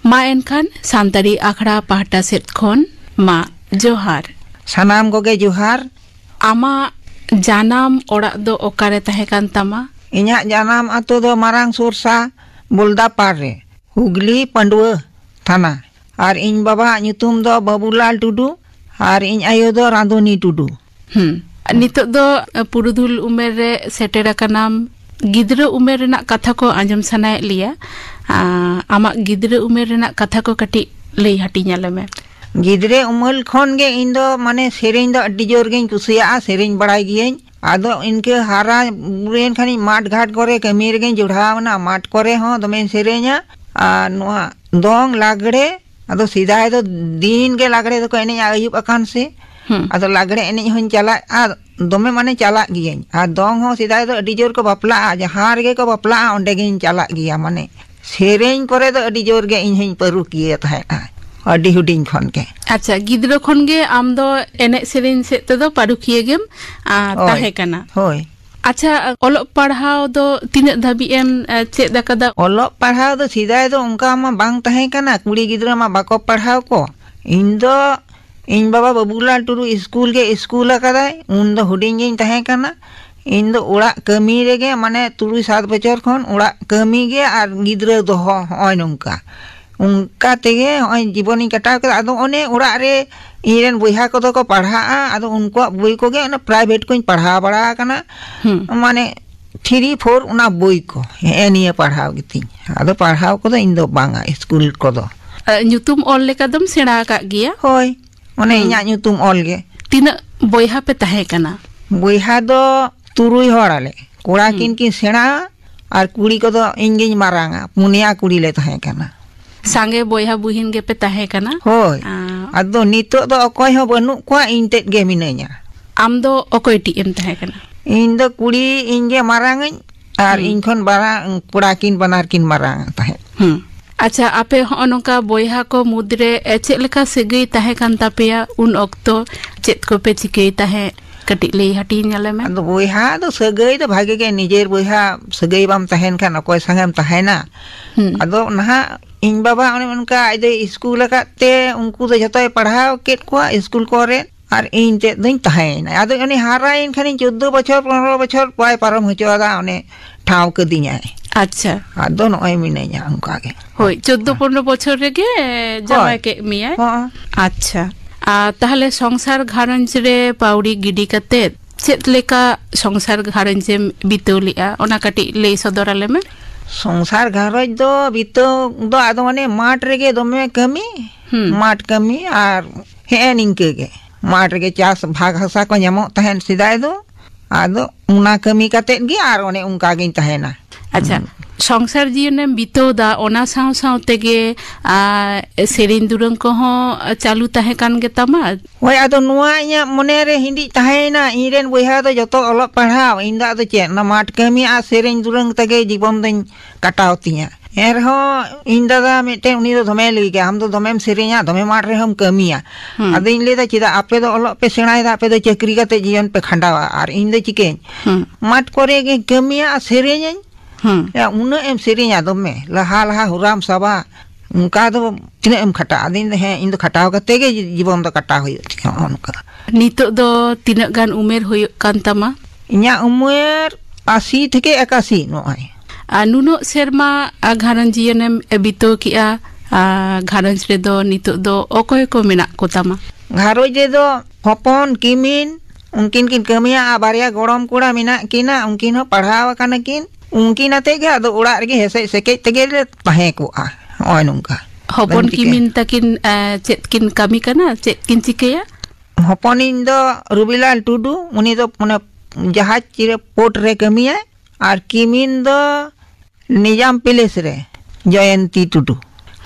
ᱢᱟ ᱮᱱᱠᱷᱟᱱ ᱥᱟᱱᱛᱟᱲᱤ ᱟᱠᱷᱲᱟ ᱯᱟᱦᱴᱟ ᱥᱮᱫ ᱠᱷᱚᱱ ᱢᱟ ᱡᱚᱦᱟᱨ᱾ ᱥᱟᱱᱟᱢ ᱠᱚᱜᱮ ᱡᱚᱦᱟᱨ᱾ ᱟᱢᱟᱜ ᱡᱟᱱᱟᱢ ᱚᱲᱟᱜ ᱫᱚ ᱚᱠᱟᱨᱮ ᱛᱟᱦᱮᱸ ᱠᱟᱱ ᱛᱟᱢᱟ? ᱤᱧᱟᱹᱜ ᱡᱟᱱᱟᱢ ᱟᱛᱳ ᱫᱚ ᱢᱟᱨᱟᱝ ᱥᱳᱨᱥᱟ ᱵᱚᱞᱫᱟᱯᱟᱲ ᱨᱮ, ᱦᱩᱜᱽᱞᱤ ᱯᱟᱺᱰᱩᱣᱟᱹ ᱛᱷᱟᱱᱟ᱾ ᱟᱨ ᱤᱧ ᱵᱟᱵᱟᱣᱟᱜ ᱧᱩᱛᱩᱢ ᱫᱚ ᱵᱟᱹᱵᱩᱞᱟᱞ ᱴᱩᱰᱩ ᱟᱨ ᱤᱧ ᱟᱭᱳ ᱫᱚ ᱨᱟᱸᱫᱩᱱᱤ ᱴᱩᱰᱩ᱾ ᱦᱩᱸ᱾ ᱱᱤᱛᱚᱜ ᱫᱚ, ᱟ, ᱯᱩᱨᱩᱫᱷᱩᱞ ᱩᱢᱮᱨ ᱨᱮ ᱥᱮᱴᱮᱨ ᱟᱠᱟᱱᱟᱢ᱾ ᱜᱤᱫᱽᱨᱟᱹ ᱩᱢᱮᱨ ᱨᱮᱱᱟᱜ ᱠᱟᱛᱷᱟ ᱠᱚ ᱟᱸᱡᱚᱢ ᱥᱟᱱᱟᱭᱮᱫ ᱞᱮᱭᱟ᱾ ᱟ, ᱟᱢᱟᱜ ᱜᱤᱫᱽᱨᱟᱹ ᱩᱢᱮᱨ ᱨᱮᱱᱟᱜ ᱠᱟᱛᱷᱟ ᱠᱚ ᱠᱟᱹᱴᱤᱡ ᱞᱟᱹᱭ ᱦᱟᱹᱴᱤᱧ ᱟᱞᱮ ᱢᱮ᱾ ᱜᱤᱫᱽᱨᱟᱹ ᱩᱢᱮᱨ ᱠᱷᱚᱱ ᱜᱮ ᱤᱧ ᱫᱚ ᱢᱟᱱᱮ ᱥᱮᱨᱮᱧ ᱫᱚ ᱟᱹᱰᱤ ᱡᱳᱨ ᱜᱤᱧ ᱠᱩᱥᱤᱭᱟᱜᱼᱟ, ᱥᱮᱨᱮᱧ ᱵᱟᱲᱟᱭ ᱜᱤᱭᱟᱹᱧ᱾ ᱟᱫᱚ ᱤᱱᱠᱟᱹ ᱦᱟᱨᱟ ᱵᱩᱨᱩᱭᱮᱱ ᱠᱷᱟᱱᱤᱧ ᱢᱟᱴ ᱜᱷᱟᱴ ᱠᱚᱨᱮ ᱠᱟᱹᱢᱤ ᱨᱮᱜᱮᱧ ᱡᱚᱲᱟᱣ ᱮᱱᱟ, ᱢᱟᱴ ᱠᱚᱨᱮ ᱦᱚᱸ ᱫᱚᱢᱮᱧ ᱥᱮᱨᱮᱧᱟ᱾ ᱟᱨ ᱱᱚᱣᱟ ᱫᱚᱝ ᱞᱟᱜᱽᱲᱮ, ᱟᱫᱚ ᱥᱮᱫᱟᱭ ᱫᱚ ᱫᱤᱱ ᱜᱮ ᱞᱟᱜᱽᱲᱮ ᱫᱚᱠᱚ ᱮᱱᱮᱡᱼᱟ ᱟᱹᱭᱩᱵ ᱟᱠᱟᱱ ᱥᱮ᱾ ᱦᱩᱸ᱾ ᱟᱫᱚ ᱞᱟᱜᱽᱲᱮ ᱮᱱᱮᱡ ᱦᱚᱸᱧ ᱪᱟᱞᱟᱜᱼᱟ, ᱫᱚᱢᱮ ᱢᱟᱱᱮ ᱪᱟᱞᱟᱜ ᱜᱤᱭᱟᱹᱧ᱾ ᱟᱨ ᱫᱚᱝ ᱦᱚᱸ ᱥᱮᱫᱟᱭ ᱫᱚ ᱟᱹᱰᱤ ᱡᱳᱨ ᱠᱚ ᱵᱟᱯᱞᱟᱜᱼᱟ, ᱡᱟᱦᱟᱸ ᱨᱮᱜᱮ ᱠᱚ ᱵᱟᱯᱞᱟᱜᱼᱟ ᱚᱸᱰᱮ ᱜᱤᱧ ᱪᱟᱞᱟᱜ ᱜᱮᱭᱟ᱾ ᱢᱟᱱᱮ ᱥᱮᱨᱮᱧ ᱠᱚᱨᱮ ᱫᱚ ᱟᱹᱰᱤ ᱡᱳᱨ ᱜᱮ ᱤᱧ ᱦᱚᱸᱧ ᱯᱟᱹᱨᱩᱠᱷᱤᱭᱟᱹ ᱛᱟᱦᱮᱸᱫᱼᱟ, ᱟᱹᱰᱤ ᱦᱩᱰᱤᱧ ᱠᱷᱚᱱ ᱜᱮ᱾ ᱟᱪᱪᱷᱟ, ᱜᱤᱫᱽᱨᱟᱹ ᱠᱷᱚᱱ ᱜᱮ ᱟᱢ ᱫᱚ ᱮᱱᱮᱡ ᱥᱮᱨᱮᱧ ᱥᱮᱫ ᱛᱮᱫᱚ ᱯᱟᱹᱨᱩᱠᱷᱤᱭᱟᱹ ᱜᱮᱢ, ᱟ, ᱦᱳᱭ, ᱛᱟᱦᱮᱸ ᱠᱟᱱᱟ? ᱦᱳᱭ᱾ ᱟᱪᱪᱷᱟ, ᱚᱞᱚᱜ ᱯᱟᱲᱦᱟᱣ ᱫᱚ ᱛᱤᱱᱟᱹᱜ ᱫᱷᱟᱹᱵᱤᱡ ᱮᱢ, ᱟ, ᱪᱮᱫ ᱟᱠᱟᱫᱟ? ᱚᱞᱚᱜ ᱯᱟᱲᱦᱟᱣ ᱫᱚ ᱥᱮᱫᱟᱭ ᱫᱚ ᱚᱱᱠᱟ ᱢᱟ ᱵᱟᱝ ᱛᱟᱦᱮᱸ ᱠᱟᱱᱟ, ᱠᱩᱲᱤ ᱜᱤᱫᱽᱨᱟᱹ ᱢᱟ ᱵᱟᱠᱚ ᱯᱟᱲᱦᱟᱣ ᱠᱚ᱾ ᱤᱧ ᱫᱚ ᱤᱧ ᱵᱟᱵᱟ ᱵᱟᱹᱵᱩᱞᱟᱞ ᱴᱩᱰᱩ ᱤᱥᱠᱩᱞ ᱜᱮ ᱤᱥᱠᱩᱞ ᱟᱠᱟᱫᱟᱭ, ᱩᱱ ᱫᱚ ᱦᱩᱰᱤᱧ ᱜᱤᱧ ᱛᱟᱦᱮᱸ ᱠᱟᱱᱟ᱾ ᱤᱧ ᱫᱚ ᱚᱲᱟᱜ ᱠᱟᱹᱢᱤ ᱨᱮᱜᱮ, ᱢᱟᱱᱮ, ᱛᱩᱨᱩᱭ ᱥᱟᱛ ᱵᱚᱪᱷᱚᱨ ᱠᱷᱚᱱ ᱚᱲᱟᱜ ᱠᱟᱹᱢᱤ ᱜᱮ ᱟᱨ ᱜᱤᱫᱽᱨᱟᱹ ᱫᱚᱦᱚ, ᱦᱚᱸᱜᱼᱚᱭ ᱱᱚᱝᱠᱟ᱾ ᱚᱱᱠᱟ ᱛᱮᱜᱮ ᱦᱚᱸᱜᱼᱚᱭ ᱡᱤᱵᱚᱱᱤᱧ ᱠᱟᱴᱟᱣ ᱠᱮᱫᱟ᱾ ᱟᱫᱚ ᱚᱱᱮ ᱚᱲᱟᱜ ᱨᱮ ᱤᱧᱨᱮᱱ ᱵᱚᱭᱦᱟ ᱠᱚᱫᱚ ᱠᱚ ᱯᱟᱲᱦᱟᱜᱼᱟ, ᱟᱫᱚ ᱩᱱᱠᱩᱣᱟᱜ ᱵᱳᱭ ᱠᱚᱜᱮ ᱚᱱᱟ ᱯᱨᱟᱭᱵᱷᱮᱴ ᱠᱚᱧ ᱯᱟᱲᱦᱟᱣ ᱵᱟᱲᱟ ᱟᱠᱟᱱᱟ᱾ ᱦᱩᱸ᱾ ᱢᱟᱱᱮ, ᱛᱷᱨᱤ ᱯᱷᱳᱨ ᱚᱱᱟ ᱵᱳᱭ ᱠᱚ, ᱦᱮᱸ, ᱱᱤᱭᱟᱹ ᱯᱟᱲᱦᱟᱣ ᱜᱮᱛᱤᱧ᱾ ᱟᱫᱚ ᱯᱟᱲᱦᱟᱣ ᱠᱚᱫᱚ ᱤᱧ ᱫᱚ ᱵᱟᱝᱟ, ᱥᱠᱩᱞ ᱠᱚᱫᱚ᱾ ᱟᱨ ᱧᱩᱛᱩᱢ ᱚᱞ ᱞᱮᱠᱟ ᱫᱚᱢ ᱥᱮᱬᱟ ᱟᱠᱟᱫ ᱜᱮᱭᱟ? ᱦᱳᱭ, ᱚᱱᱮ ᱦᱩᱸ᱾ ᱤᱧᱟᱹᱜ ᱧᱩᱛᱩᱢ ᱚᱞ ᱜᱮ᱾ ᱛᱤᱱᱟᱹᱜ ᱵᱚᱭᱦᱟ ᱯᱮ ᱛᱟᱦᱮᱸ ᱠᱟᱱᱟ? ᱵᱚᱭᱦᱟ ᱫᱚ ᱛᱩᱨᱩᱭ ᱦᱚᱲ ᱟᱞᱮ᱾ ᱠᱚᱲᱟ ᱦᱩᱸ᱾ ᱠᱤᱱ ᱠᱤᱱ ᱥᱮᱬᱟ ᱟᱨ ᱠᱩᱲᱤ ᱠᱚᱫᱚ ᱤᱧ ᱜᱤᱧ ᱢᱟᱨᱟᱝᱟ᱾ ᱯᱩᱱᱭᱟ ᱠᱩᱲᱤ ᱞᱮ ᱛᱟᱦᱮᱸ ᱠᱟᱱᱟ᱾ ᱥᱟᱸᱜᱮ ᱵᱚᱭᱦᱟ ᱵᱩᱦᱤᱱ ᱜᱮᱯᱮ ᱛᱟᱦᱮᱸ ᱠᱟᱱᱟ? ᱦᱳᱭ᱾ ᱟᱸ᱾ ᱟᱫᱚ ᱱᱤᱛᱚᱜ ᱫᱚ ᱚᱠᱚᱭ ᱦᱚᱸ ᱵᱟᱹᱱᱩᱜ ᱠᱚᱣᱟ, ᱤᱧ ᱛᱮᱫ ᱜᱮ ᱢᱤᱱᱟᱹᱧᱟ᱾ ᱟᱢ ᱫᱚ ᱚᱠᱚᱭ ᱴᱤᱡ ᱮᱢ ᱛᱟᱦᱮᱸ ᱠᱟᱱᱟ? ᱤᱧ ᱫᱚ ᱠᱩᱲᱤ, ᱤᱧ ᱜᱮ ᱢᱟᱨᱟᱝ ᱟᱹᱧ, ᱟᱨ ᱦᱩᱸ᱾ ᱤᱧ ᱠᱷᱚᱱ ᱢᱟᱨᱟᱝ ᱠᱚᱲᱟ ᱠᱤᱱ ᱵᱟᱱᱟᱨ ᱠᱤᱱ ᱢᱟᱨᱟᱝ ᱛᱟᱦᱮᱸᱫ᱾ ᱦᱩᱸ᱾ ᱟᱪᱪᱷᱟ, ᱟᱯᱮ ᱦᱚᱸᱜᱼᱚ ᱱᱚᱝᱠᱟ ᱵᱚᱭᱦᱟ ᱠᱚ ᱢᱩᱫᱽᱨᱮ, ᱮ, ᱪᱮᱫ ᱞᱮᱠᱟ ᱥᱟᱹᱜᱟᱹᱭ ᱛᱟᱦᱮᱸ ᱠᱟᱱ ᱛᱟᱯᱮᱭᱟ ᱩᱱ ᱚᱠᱛᱚ? ᱪᱮᱫ ᱠᱚᱯᱮ ᱪᱤᱠᱟᱹᱭ ᱛᱟᱦᱮᱸᱫ? ᱠᱟᱹᱴᱤᱡ ᱞᱟᱹᱭ ᱦᱟᱹᱴᱤᱧ ᱟᱞᱮ ᱢᱮ᱾ ᱟᱫᱚ ᱵᱚᱭᱦᱟ ᱫᱚ ᱥᱟᱹᱜᱟᱹᱭ ᱫᱚ ᱵᱷᱟᱜᱮ ᱜᱮ, ᱱᱤᱡᱮᱨ ᱵᱚᱭᱦᱟ ᱥᱟᱹᱜᱟᱹᱭ ᱵᱟᱢ ᱛᱟᱦᱮᱱ ᱠᱷᱟᱱ ᱚᱠᱚᱭ ᱥᱟᱝᱮᱢ ᱛᱟᱦᱮᱱᱟ? ᱦᱩᱸ᱾ ᱟᱫᱚ ᱱᱟᱦᱟᱜ ᱤᱧ ᱵᱟᱵᱟ ᱚᱱᱮ ᱚᱱᱠᱟ ᱟᱡ ᱫᱚᱭ ᱤᱥᱠᱩᱞ ᱟᱠᱟᱫ ᱛᱮ ᱩᱱᱠᱩ ᱫᱚ ᱡᱷᱚᱛᱚᱭ ᱯᱟᱲᱦᱟᱣ ᱠᱮᱫ ᱠᱚᱣᱟ ᱤᱥᱠᱩᱞ ᱠᱚᱨᱮ, ᱟᱨ ᱤᱧ ᱛᱮᱫ ᱫᱚᱧ ᱛᱟᱦᱮᱸᱭᱮᱱᱟ᱾ ᱟᱫᱚ ᱩᱱᱤ ᱦᱟᱨᱟᱭᱮᱱ ᱠᱷᱟᱱᱤᱧ ᱪᱳᱫᱽᱫᱳ ᱵᱚᱪᱷᱚᱨ, ᱯᱚᱱᱨᱚ ᱵᱚᱪᱷᱚᱨ ᱵᱟᱭ ᱯᱟᱨᱚᱢ ᱦᱚᱪᱚᱣᱟᱫᱟ, ᱚᱱᱮ ᱴᱷᱟᱶ ᱠᱟᱹᱫᱤᱧᱟᱭ᱾ ᱟᱪᱪᱷᱟ᱾ ᱟᱫᱚ ᱱᱚᱜᱼᱚᱭ ᱢᱤᱱᱟᱹᱧᱟ ᱚᱱᱠᱟ ᱜᱮ᱾ ᱦᱳᱭ, ᱪᱳᱫᱽᱫᱳ ᱯᱚᱱᱨᱚ ᱵᱚᱪᱷᱚᱨ ᱨᱮᱜᱮ ᱡᱟᱶᱟᱭ ᱦᱳᱭ᱾ ᱠᱮᱫ ᱢᱮᱭᱟᱭ᱾ ᱦᱚᱸ᱾ ᱟᱪᱪᱷᱟ᱾ ᱟᱨ ᱛᱟᱦᱞᱮ ᱥᱚᱝᱥᱟᱨ ᱜᱷᱟᱨᱚᱸᱡᱽ ᱨᱮ ᱯᱟᱹᱣᱲᱤ ᱜᱤᱰᱤ ᱠᱟᱛᱮᱫ ᱪᱮᱫ ᱞᱮᱠᱟ ᱥᱚᱝᱥᱟᱨ ᱜᱷᱟᱨᱚᱸᱡᱽ ᱮᱢ ᱵᱤᱛᱟᱹᱣ ᱞᱮᱜᱼᱟ, ᱚᱱᱟ ᱠᱟᱹᱴᱤᱡ ᱞᱟᱹᱭ ᱥᱚᱫᱚᱨ ᱟᱞᱮ ᱢᱮ᱾ ᱥᱚᱝᱥᱟᱨ ᱜᱷᱟᱨᱚᱸᱡᱽ ᱫᱚ ᱵᱤᱛᱟᱹᱣ ᱫᱚ ᱟᱫᱚ ᱢᱟᱱᱮ ᱢᱟᱴᱷ ᱨᱮᱜᱮ ᱫᱚᱢᱮ ᱠᱟᱹᱢᱤ, ᱦᱩᱸ᱾ ᱢᱟᱴᱷ ᱠᱟᱹᱢᱤ ᱟᱨ ᱦᱮᱸ ᱱᱤᱝᱠᱟᱹ ᱜᱮ᱾ ᱢᱟᱴᱷ ᱨᱮᱜᱮ ᱪᱟᱥ ᱵᱷᱟᱜᱽ ᱦᱟᱥᱟ ᱠᱚ ᱧᱟᱢᱚᱜ ᱛᱟᱦᱮᱸᱱ ᱥᱮᱫᱟᱭ ᱫᱚ, ᱟᱫᱚ ᱚᱱᱟ ᱠᱟᱹᱢᱤ ᱠᱟᱛᱮᱫ ᱜᱮ ᱟᱨ ᱚᱱᱮ ᱚᱱᱠᱟ ᱜᱤᱧ ᱛᱟᱦᱮᱱᱟ᱾ ᱟᱪᱪᱷᱟ, ᱦᱩᱸ᱾ ᱥᱚᱝᱥᱟᱨ ᱡᱤᱭᱚᱱᱮᱢ ᱵᱤᱛᱟᱹᱣ ᱫᱟ, ᱚᱱᱟ ᱥᱟᱶ ᱥᱟᱶ ᱛᱮᱜᱮ, ᱟᱨ, ᱥᱮᱨᱮᱧ ᱫᱩᱨᱟᱹᱝ ᱠᱚᱦᱚᱸ ᱪᱟᱹᱞᱩ ᱛᱟᱦᱮᱸ ᱠᱟᱱ ᱜᱮᱛᱟᱢᱟ? ᱦᱳᱭ, ᱟᱫᱚ ᱱᱚᱣᱟ ᱤᱧᱟᱹᱜ ᱢᱚᱱᱮ ᱨᱮ ᱦᱤᱸᱫᱤᱡ ᱛᱟᱦᱮᱸᱭᱮᱱᱟ, ᱤᱧ ᱨᱮᱱ ᱵᱚᱭᱦᱟ ᱫᱚ ᱡᱚᱛᱚ ᱚᱞᱚᱜ ᱯᱟᱲᱦᱟᱣ, ᱤᱧ ᱫᱚ ᱟᱫᱚ ᱪᱮᱫ, ᱚᱱᱟ ᱢᱟᱴᱷ ᱠᱟᱹᱢᱤ ᱟᱨ ᱥᱮᱨᱮᱧ ᱫᱩᱨᱟᱹᱝ ᱛᱮᱜᱮ ᱡᱤᱵᱚᱱ ᱫᱚᱧ ᱠᱟᱴᱟᱣ ᱛᱤᱧᱟ᱾ ᱮᱱᱨᱮᱦᱚᱸ ᱤᱧ ᱫᱟᱫᱟ ᱢᱤᱫᱴᱮᱱ, ᱩᱱᱤ ᱫᱚ ᱫᱚᱢᱮ ᱞᱟᱹᱭ ᱜᱮᱭᱟ, "ᱟᱢ ᱫᱚ ᱫᱚᱢᱮᱢ ᱥᱮᱨᱮᱧᱟ, ᱫᱚᱢᱮ ᱢᱟᱴᱷ ᱨᱮᱦᱚᱸᱢ ᱠᱟᱹᱢᱤᱭᱟ᱾" ᱦᱩᱸ᱾ ᱟᱫᱚᱧ ᱞᱟᱹᱭᱫᱟ, "ᱪᱮᱫᱟᱜ ᱟᱯᱮ ᱫᱚ ᱚᱞᱚᱜ ᱯᱮ ᱥᱮᱬᱟᱭᱮᱫᱟ, ᱟᱯᱮ ᱫᱚ ᱪᱟᱹᱠᱨᱤ ᱠᱟᱛᱮ ᱡᱤᱭᱚᱱ ᱯᱮ ᱠᱷᱟᱸᱰᱟᱣᱟ, ᱟᱨ ᱤᱧ ᱫᱚ ᱪᱤᱠᱟᱹᱧ?" ᱦᱩᱸ᱾ ᱢᱟᱴᱷ ᱠᱚᱨᱮ ᱜᱮ ᱠᱟᱹᱢᱤᱭᱟ ᱟᱨ ᱥᱮᱨᱮᱧᱟᱹᱧ᱾ ᱦᱩᱸ᱾ ᱭᱟ, ᱩᱱᱟᱹᱜ ᱮᱢ ᱥᱮᱨᱮᱧᱟ ᱫᱚᱢᱮ, ᱞᱟᱦᱟ ᱞᱟᱦᱟ ᱦᱩᱨᱟᱢ ᱥᱟᱵᱟ, ᱚᱱᱠᱟ ᱫᱚ ᱛᱤᱱᱟᱹᱜ ᱮᱢ ᱠᱷᱟᱴᱟᱜᱼᱟ? ᱟᱫᱚᱧ ᱞᱟᱹᱭᱫᱟ, "ᱦᱮᱸ, ᱤᱧ ᱫᱚ ᱠᱷᱟᱴᱟᱣ ᱠᱟᱛᱮ ᱜᱮ ᱡᱤᱵᱚᱱ ᱫᱚ ᱠᱟᱴᱟᱣ ᱦᱩᱭᱩᱜ ᱛᱤᱧᱟ", ᱱᱚᱜᱼᱚ ᱱᱚᱝᱠᱟ᱾ ᱱᱤᱛᱚᱜ ᱫᱚ ᱛᱤᱱᱟᱹᱜ ᱜᱟᱱ ᱩᱢᱮᱨ ᱦᱩᱭᱩᱜ ᱠᱟᱱ ᱛᱟᱢᱟ? ᱤᱧᱟᱹᱜ ᱩᱢᱮᱨ ᱟᱥᱤ ᱛᱷᱮᱠᱮ ᱮᱠᱟᱥᱤ ᱱᱚᱜᱼᱚᱭ᱾ ᱟᱨ ᱱᱩᱱᱟᱹᱜ ᱥᱮᱨᱢᱟ, ᱟᱨ ᱜᱷᱟᱨᱚᱸᱡᱽ ᱡᱤᱭᱚᱱᱮᱢ ᱵᱤᱛᱟᱹᱣ ᱠᱮᱜᱼᱟ, ᱟᱨ ᱜᱷᱟᱨᱚᱸᱡᱽ ᱨᱮᱫᱚ ᱱᱤᱛᱚᱜ ᱫᱚ ᱚᱠᱚᱭ ᱠᱚ ᱢᱮᱱᱟᱜ ᱠᱚ ᱛᱟᱢᱟ? ᱜᱷᱟᱨᱚᱸᱡᱽ ᱨᱮᱫᱚ ᱦᱚᱯᱚᱱ ᱠᱤᱢᱤᱱ, ᱩᱱᱠᱤᱱ ᱠᱤᱱ ᱠᱟᱹᱢᱤᱭᱟ, ᱟᱨ ᱵᱟᱨᱭᱟ ᱜᱚᱲᱚᱢ ᱠᱚᱲᱟ ᱢᱮᱱᱟᱜ ᱠᱤᱱᱟ, ᱩᱱᱠᱤᱱ ᱦᱚᱸ ᱯᱟᱲᱦᱟᱣ ᱟᱠᱟᱱᱟ ᱠᱤᱱ᱾ ᱩᱱᱠᱤᱱ ᱟᱛᱮ ᱜᱮ ᱟᱫᱚ ᱚᱲᱟᱜ ᱨᱮᱜᱮ ᱦᱮᱥᱮᱡ ᱥᱮᱠᱮᱡ ᱛᱮᱜᱮ ᱞᱮ ᱛᱟᱦᱮᱸ ᱠᱚᱜᱼᱟ᱾ ᱱᱚᱜᱼᱚᱭ ᱱᱚᱝᱠᱟ᱾ ᱦᱚᱯᱚᱱ ᱵᱟᱹᱧ ᱪᱤᱠᱟᱹᱭᱟ᱾ ᱠᱤᱢᱤᱱ ᱛᱟᱹᱠᱤᱱ, ᱮ, ᱪᱮᱫ ᱠᱤᱱ ᱠᱟᱹᱢᱤ ᱠᱟᱱᱟ? ᱪᱮᱫ ᱠᱤᱱ ᱪᱤᱠᱟᱹᱭᱟ? ᱦᱚᱯᱚᱱᱤᱧ ᱫᱚ ᱨᱚᱵᱤᱞᱟᱞ ᱴᱩᱰᱩ, ᱩᱱᱤ ᱫᱚ ᱢᱟᱱᱮ ᱡᱟᱦᱟᱡᱽ ᱨᱮ, ᱯᱳᱨᱴ ᱨᱮ ᱠᱟᱹᱢᱤᱭᱟᱭ, ᱟᱨ ᱠᱤᱢᱤᱱ ᱫᱚ ᱱᱤᱡᱟᱢ ᱯᱮᱞᱮᱥ ᱨᱮ ᱡᱚᱭᱚᱱᱛᱤ ᱴᱩᱰᱩ,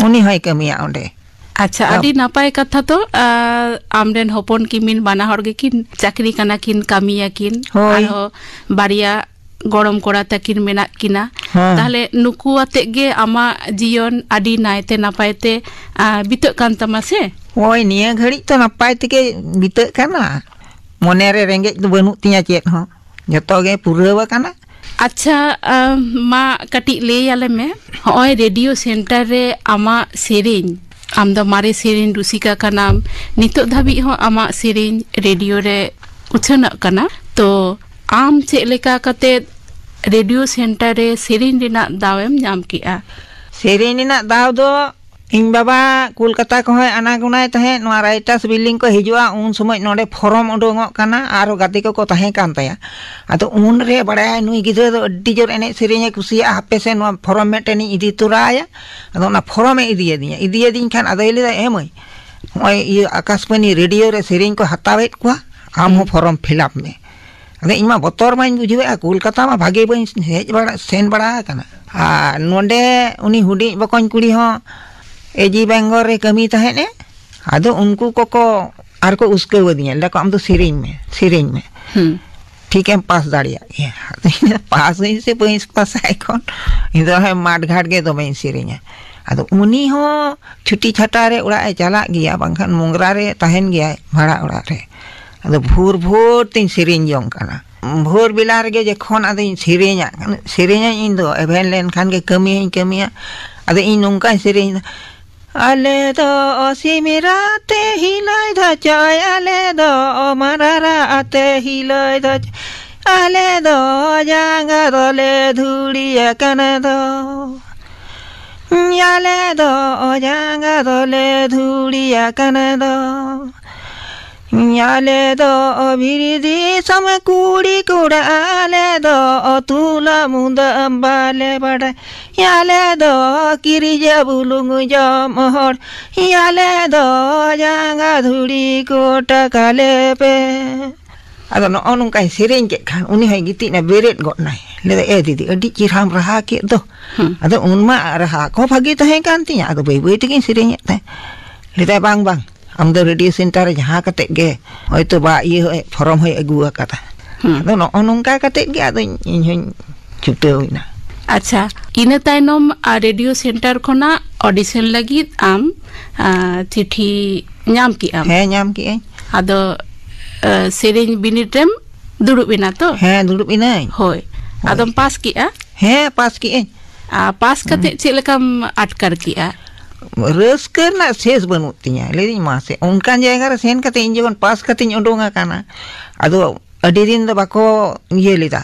ᱩᱱᱤ ᱦᱚᱸᱭ ᱠᱟᱹᱢᱤᱭᱟ ᱚᱸᱰᱮ᱾ ᱟᱪᱪᱷᱟ, ᱟᱫᱚ ᱟᱹᱰᱤ ᱱᱟᱯᱟᱭ ᱠᱟᱛᱷᱟ ᱛᱚ, ᱟᱨ ᱟᱢᱨᱮᱱ ᱦᱚᱯᱚᱱ ᱠᱤᱢᱤᱱ ᱵᱟᱱᱟ ᱦᱚᱲ ᱜᱮᱠᱤᱱ ᱪᱟᱹᱠᱨᱤ ᱠᱟᱱᱟ ᱠᱤᱱ, ᱠᱟᱹᱢᱤᱭᱟᱠᱤᱱ, ᱦᱳᱭ᱾ ᱟᱨᱦᱚᱸ ᱵᱟᱨᱭᱟ ᱜᱚᱲᱚᱢ ᱠᱚᱲᱟ ᱛᱟᱹᱠᱤᱱ ᱢᱮᱱᱟᱜ ᱠᱤᱱᱟ᱾ ᱦᱮᱸ᱾ ᱛᱟᱦᱞᱮ ᱱᱩᱠᱩ ᱟᱛᱮᱜ ᱜᱮ ᱟᱢᱟᱜ ᱡᱤᱭᱚᱱ ᱟᱹᱰᱤ ᱱᱟᱭᱛᱮ ᱱᱟᱯᱟᱭ ᱛᱮ, ᱟ, ᱵᱤᱛᱟᱹᱜ ᱠᱟᱱ ᱛᱟᱢᱟ ᱥᱮ? ᱦᱳᱭ, ᱱᱤᱭᱟᱹ ᱜᱷᱟᱹᱲᱤᱡ ᱛᱚ ᱱᱟᱯᱟᱭ ᱛᱮᱜᱮ ᱵᱤᱛᱟᱹᱜ ᱠᱟᱱᱟ᱾ ᱢᱚᱱᱮᱨᱮ ᱨᱮᱸᱜᱮᱡ ᱫᱚ ᱵᱟᱹᱱᱩᱜ ᱛᱤᱧᱟᱹ ᱪᱮᱫ ᱦᱚᱸ, ᱡᱚᱛᱚ ᱜᱮ ᱯᱩᱨᱟᱹᱣ ᱟᱠᱟᱱᱟ᱾ ᱟᱪᱪᱷᱟ, ᱟ, ᱢᱟ ᱠᱟᱹᱴᱤᱡ ᱞᱟᱹᱭ ᱟᱞᱮ ᱢᱮ, ᱦᱚᱸᱜᱼᱚᱭ ᱨᱮᱰᱤᱭᱳ ᱥᱮᱱᱴᱟᱨ ᱨᱮ ᱟᱢᱟᱜ ᱥᱮᱨᱮᱧ, ᱟᱢ ᱫᱚ ᱢᱟᱨᱮ ᱥᱮᱨᱮᱧ ᱨᱩᱥᱤᱠᱟ ᱠᱟᱱᱟᱢ, ᱱᱤᱛᱚᱜ ᱫᱷᱟᱹᱵᱤᱡ ᱦᱚᱸ ᱟᱢᱟᱜ ᱥᱮᱨᱮᱧ ᱨᱮᱰᱤᱭᱳ ᱨᱮ ᱩᱪᱷᱟᱹᱱᱚᱜ ᱠᱟᱱᱟ, ᱛᱚ ᱟᱢ ᱪᱮᱫ ᱞᱮᱠᱟ ᱠᱟᱛᱮ ᱨᱮᱰᱤᱭᱳ ᱥᱮᱱᱴᱟᱨ ᱨᱮ ᱥᱮᱨᱮᱧ ᱨᱮᱱᱟᱜ ᱫᱟᱣ ᱮᱢ ᱧᱟᱢ ᱠᱮᱜᱼᱟ? ᱥᱮᱨᱮᱧ ᱨᱮᱱᱟᱜ ᱫᱟᱣ ᱫᱚ ᱤᱧ ᱵᱟᱵᱟ ᱠᱳᱞᱠᱟᱛᱟ ᱠᱷᱚᱱ ᱦᱚᱸᱭ ᱟᱱᱟᱜᱚᱱᱟᱭ ᱛᱟᱦᱮᱸᱫ, ᱱᱚᱣᱟ ᱨᱟᱭᱴᱟᱨᱥ ᱵᱤᱞᱰᱤᱝ ᱠᱚ ᱦᱤᱡᱩᱜᱼᱟ, ᱩᱱ ᱥᱚᱢᱚᱭ ᱱᱚᱰᱮ ᱯᱷᱚᱨᱚᱢ ᱩᱰᱩᱝᱚᱜ ᱠᱟᱱᱟ, ᱟᱨᱦᱚᱸ ᱜᱟᱛᱮ ᱠᱚᱠᱚ ᱛᱟᱦᱮᱸ ᱠᱟᱱ ᱛᱟᱭᱟ᱾ ᱟᱫᱚ ᱩᱱᱨᱮ ᱵᱟᱲᱟᱭᱟ ᱱᱩᱭ ᱜᱤᱫᱽᱨᱟᱹ ᱫᱚ ᱟᱹᱰᱤ ᱡᱳᱨ ᱮᱱᱮᱡ ᱥᱮᱨᱮᱧᱮ ᱠᱩᱥᱤᱭᱟᱜᱼᱟ, ᱦᱟᱯᱮ ᱥᱮ ᱱᱚᱣᱟ ᱯᱷᱚᱨᱚᱢ ᱢᱤᱫᱴᱮᱱᱤᱧ ᱤᱫᱤ ᱛᱚᱨᱟᱭᱟ᱾ ᱟᱫᱚ ᱚᱱᱟ ᱯᱷᱚᱨᱚᱢᱮ ᱤᱫᱤᱭᱟᱫᱤᱧᱟ, ᱤᱫᱤᱭᱟᱫᱤᱧ ᱠᱷᱟᱱ ᱟᱫᱚᱭ ᱞᱟᱹᱭᱫᱟ, "ᱮ ᱢᱟᱹᱭ, ᱱᱚᱜᱼᱚᱭ ᱤᱭᱟᱹ ᱟᱠᱟᱥᱵᱟᱱᱤ ᱨᱮᱰᱤᱭᱳ ᱨᱮ ᱥᱮᱨᱮᱧ ᱠᱚ ᱦᱟᱛᱟᱣᱮᱫ ᱠᱚᱣᱟ, ᱟᱢ ᱦᱚᱸ ᱦᱩᱸ᱾ ᱯᱷᱚᱨᱚᱢ ᱯᱷᱤᱞᱟᱯ ᱢᱮ᱾" ᱟᱫᱚ ᱤᱧ ᱢᱟ ᱵᱚᱛᱚᱨ ᱢᱟᱧ ᱵᱩᱡᱷᱟᱹᱣᱮᱫᱼᱟ, ᱠᱳᱞᱠᱟᱛᱟ ᱢᱟ ᱵᱷᱟᱜᱮ ᱵᱟᱹᱧ ᱦᱮᱡ ᱵᱟᱲᱟ, ᱥᱮᱱ ᱵᱟᱲᱟ ᱟᱠᱟᱱᱟ᱾ ᱟᱨ ᱱᱚᱰᱮ ᱩᱱᱤ ᱦᱩᱰᱤᱧ ᱵᱚᱠᱚᱧ ᱠᱩᱲᱤ ᱦᱚᱸ ᱮᱡᱤ ᱵᱮᱝᱜᱚᱞ ᱨᱮ ᱠᱟᱹᱢᱤ ᱛᱟᱦᱮᱸᱫ ᱮ, ᱟᱫᱚ ᱩᱱᱠᱩ ᱠᱚᱠᱚ ᱟᱨ ᱠᱚ ᱩᱥᱠᱟᱹᱣ ᱟᱹᱫᱤᱧᱟ, ᱞᱟᱹᱭ ᱟᱠᱚ, "ᱟᱢ ᱫᱚ ᱥᱮᱨᱮᱧ ᱢᱮ, ᱥᱮᱨᱮᱧ ᱢᱮ, ᱦᱩᱸ᱾ ᱴᱷᱤᱠᱮᱢ ᱯᱟᱥ ᱫᱟᱲᱮᱭᱟᱜ ᱜᱮᱭᱟ᱾" ᱟᱫᱚ ᱤᱧ ᱫᱚ ᱯᱟᱥ ᱟᱹᱧ ᱥᱮ ᱵᱟᱹᱧ ᱯᱟᱥᱟ, ᱮᱠᱷᱚᱱ ᱤᱧ ᱫᱚ ᱦᱮᱸ ᱢᱟᱴ ᱜᱷᱟᱴ ᱜᱮ ᱫᱚᱢᱮᱧ ᱥᱮᱨᱮᱧᱟ᱾ ᱟᱫᱚ ᱩᱱᱤ ᱦᱚᱸ ᱪᱷᱩᱴᱤ ᱪᱷᱟᱴᱟ ᱨᱮ ᱚᱲᱟᱜ ᱮ ᱪᱟᱞᱟᱜ ᱜᱮᱭᱟ, ᱵᱟᱝᱠᱷᱟᱱ ᱢᱳᱝᱜᱽᱨᱟ ᱨᱮ ᱛᱟᱦᱮᱱ ᱜᱮᱭᱟᱭ ᱵᱷᱟᱲᱟ ᱚᱲᱟᱜ ᱨᱮ᱾ ᱟᱫᱚ ᱵᱷᱳᱨ ᱵᱷᱳᱨ ᱛᱤᱧ ᱥᱮᱨᱮᱧ ᱡᱚᱝ ᱠᱟᱱᱟ᱾ ᱵᱷᱳᱨ ᱵᱮᱞᱟ ᱨᱮᱜᱮ ᱡᱚᱠᱷᱚᱱ ᱟᱫᱚᱧ ᱥᱮᱨᱮᱧᱟ, ᱥᱮᱨᱮᱧᱟᱹᱧ ᱤᱧ ᱫᱚ, ᱮᱵᱷᱮᱱ ᱞᱮᱱᱠᱷᱟᱱ ᱜᱮ ᱠᱟᱹᱢᱤᱭᱟᱹᱧ ᱠᱟᱹᱢᱤᱭᱟ᱾ ᱟᱫᱚ ᱤᱧ ᱱᱚᱝᱠᱟᱧ ᱥᱮᱨᱮᱧ ᱮᱫᱟ, "ᱟᱞᱮ ᱫᱚ ᱚᱥᱤᱢᱤᱨᱟ ᱛᱮ ᱦᱤᱞᱟᱹᱭ ᱫᱷᱟᱪᱟᱭ, ᱟᱞᱮ ᱫᱚ ᱚᱢᱟᱨᱟᱨᱟ ᱟᱛᱮ ᱦᱤᱞᱟᱹᱭ ᱫᱷᱟᱪᱟᱭ, ᱟᱞᱮ ᱫᱚ ᱡᱟᱸᱜᱟ ᱫᱚᱞᱮ ᱫᱷᱩᱲᱤ ᱟᱠᱟᱱ ᱫᱚ, ᱟᱞᱮ ᱫᱚ ᱡᱟᱸᱜᱟ ᱫᱚᱞᱮ ᱫᱷᱩᱲᱤ ᱟᱠᱟᱱ ᱫᱚ᱾ ᱟᱞᱮ ᱫᱚ ᱵᱤᱨ ᱫᱤᱥᱚᱢ ᱠᱩᱲᱤ ᱠᱚᱲᱟ, ᱟᱞᱮ ᱫᱚ ᱛᱩᱞᱟᱹ ᱢᱩᱫᱟᱹ ᱵᱟᱞᱮ ᱵᱟᱰᱟᱭ᱾ ᱟᱞᱮ ᱫᱚ ᱠᱤᱨᱤᱡ ᱵᱩᱞᱩᱝ ᱡᱚᱢ ᱦᱚᱲ, ᱟᱞᱮ ᱫᱚ ᱡᱟᱸᱜᱟ ᱫᱷᱩᱲᱤ ᱠᱚᱴᱟ ᱠᱟᱞᱮ ᱯᱮ᱾ ᱟᱫᱚ ᱱᱚᱜᱼᱚ ᱱᱚᱝᱠᱟᱭ ᱥᱮᱨᱮᱧ ᱠᱮᱫ ᱠᱷᱟᱱ, ᱩᱱᱤ ᱦᱚᱸᱭ ᱜᱤᱛᱤᱡ ᱮᱱᱟ, ᱵᱮᱨᱮᱫ ᱜᱚᱫ ᱱᱟᱭ᱾ ᱞᱟᱹᱭᱫᱟ, "ᱮ ᱫᱤᱫᱤ, ᱟᱹᱰᱤ ᱪᱮᱦᱨᱟᱢ ᱨᱟᱦᱟ ᱠᱮᱫ ᱫᱚ᱾" ᱦᱩᱸ᱾ ᱟᱫᱚ ᱩᱱᱢᱟ ᱨᱟᱦᱟ ᱠᱚ ᱵᱷᱟᱹᱜᱤ ᱛᱟᱦᱮᱸ ᱠᱟᱱ ᱛᱤᱧᱟᱹ, ᱟᱫᱚ ᱵᱟᱹᱭ ᱵᱟᱹᱭ ᱛᱮᱜᱤᱧ ᱥᱮᱨᱮᱧᱮᱫ ᱛᱟᱦᱮᱸᱫ᱾ ᱞᱟᱹᱭᱫᱟᱭ, "ᱵᱟᱝ, ᱵᱟᱝ, ᱟᱢ ᱫᱚ ᱨᱮᱰᱤᱭᱳ ᱥᱮᱱᱴᱟᱨ ᱨᱮ ᱡᱟᱦᱟᱸ ᱠᱟᱛᱮᱫ ᱜᱮ ᱦᱚᱭᱛᱳ ᱵᱟ ᱤᱭᱟᱹ ᱦᱚᱸ, ᱯᱷᱚᱨᱚᱢ ᱦᱚᱸᱭ ᱟᱹᱜᱩ ᱟᱠᱟᱫᱟ᱾" ᱦᱩᱸ᱾ ᱟᱫᱚ ᱱᱚᱜᱼᱚ ᱱᱚᱝᱠᱟ ᱠᱟᱛᱮᱫ ᱜᱮ ᱟᱫᱚ ᱤᱧ, ᱤᱧ ᱦᱚᱸᱧ ᱪᱷᱩᱴᱟᱹᱣ ᱮᱱᱟ᱾ ᱟᱪᱪᱷᱟ, ᱤᱱᱟᱹ ᱛᱟᱭᱱᱚᱢ, ᱟ, ᱨᱮᱰᱤᱭᱳ ᱥᱮᱱᱴᱟᱨ ᱠᱷᱚᱱᱟᱜ ᱚᱰᱤᱥᱚᱱ ᱞᱟᱹᱜᱤᱫ ᱟᱢ, ᱟ, ᱪᱤᱴᱷᱤ ᱧᱟᱢ ᱠᱮᱜ ᱟᱢ? ᱦᱮᱸ, ᱧᱟᱢ ᱠᱮᱜ ᱟᱹᱧ᱾ ᱟᱫᱚ, ᱟ, ᱥᱮᱨᱮᱧ ᱵᱤᱱᱤᱰ ᱨᱮᱢ ᱫᱩᱲᱩᱵ ᱮᱱᱟ ᱛᱚ? ᱦᱮᱸ, ᱫᱩᱲᱩᱵ ᱮᱱᱟᱹᱧ᱾ ᱦᱳᱭ᱾ ᱦᱳᱭ᱾ ᱟᱫᱚᱢ ᱯᱟᱥ ᱠᱮᱜᱼᱟ? ᱦᱮᱸ, ᱯᱟᱥ ᱠᱮᱜ ᱟᱹᱧ᱾ ᱟ, ᱯᱟᱥ ᱠᱟᱛᱮ ᱦᱩᱸ᱾ ᱪᱮᱫ ᱞᱮᱠᱟᱢ ᱟᱴᱠᱟᱨ ᱠᱮᱜᱼᱟ? ᱨᱟᱹᱥᱠᱟᱹ ᱨᱮᱱᱟᱜ ᱥᱮᱥ ᱵᱟᱹᱱᱩᱜ ᱛᱤᱧᱟᱹ᱾ ᱞᱟᱹᱭᱫᱟᱹᱧ, "ᱢᱟᱥᱮ, ᱚᱱᱠᱟᱱ ᱡᱟᱭᱜᱟ ᱨᱮ ᱥᱮᱱ ᱠᱟᱛᱮ ᱤᱧ ᱡᱚᱠᱷᱚᱱ ᱯᱟᱥ ᱠᱟᱛᱮᱧ ᱩᱰᱩᱝ ᱟᱠᱟᱱᱟ, ᱟᱫᱚ ᱟᱹᱰᱤ ᱫᱤᱱ ᱫᱚ ᱵᱟᱠᱚ ᱤᱭᱟᱹ ᱞᱮᱫᱟ,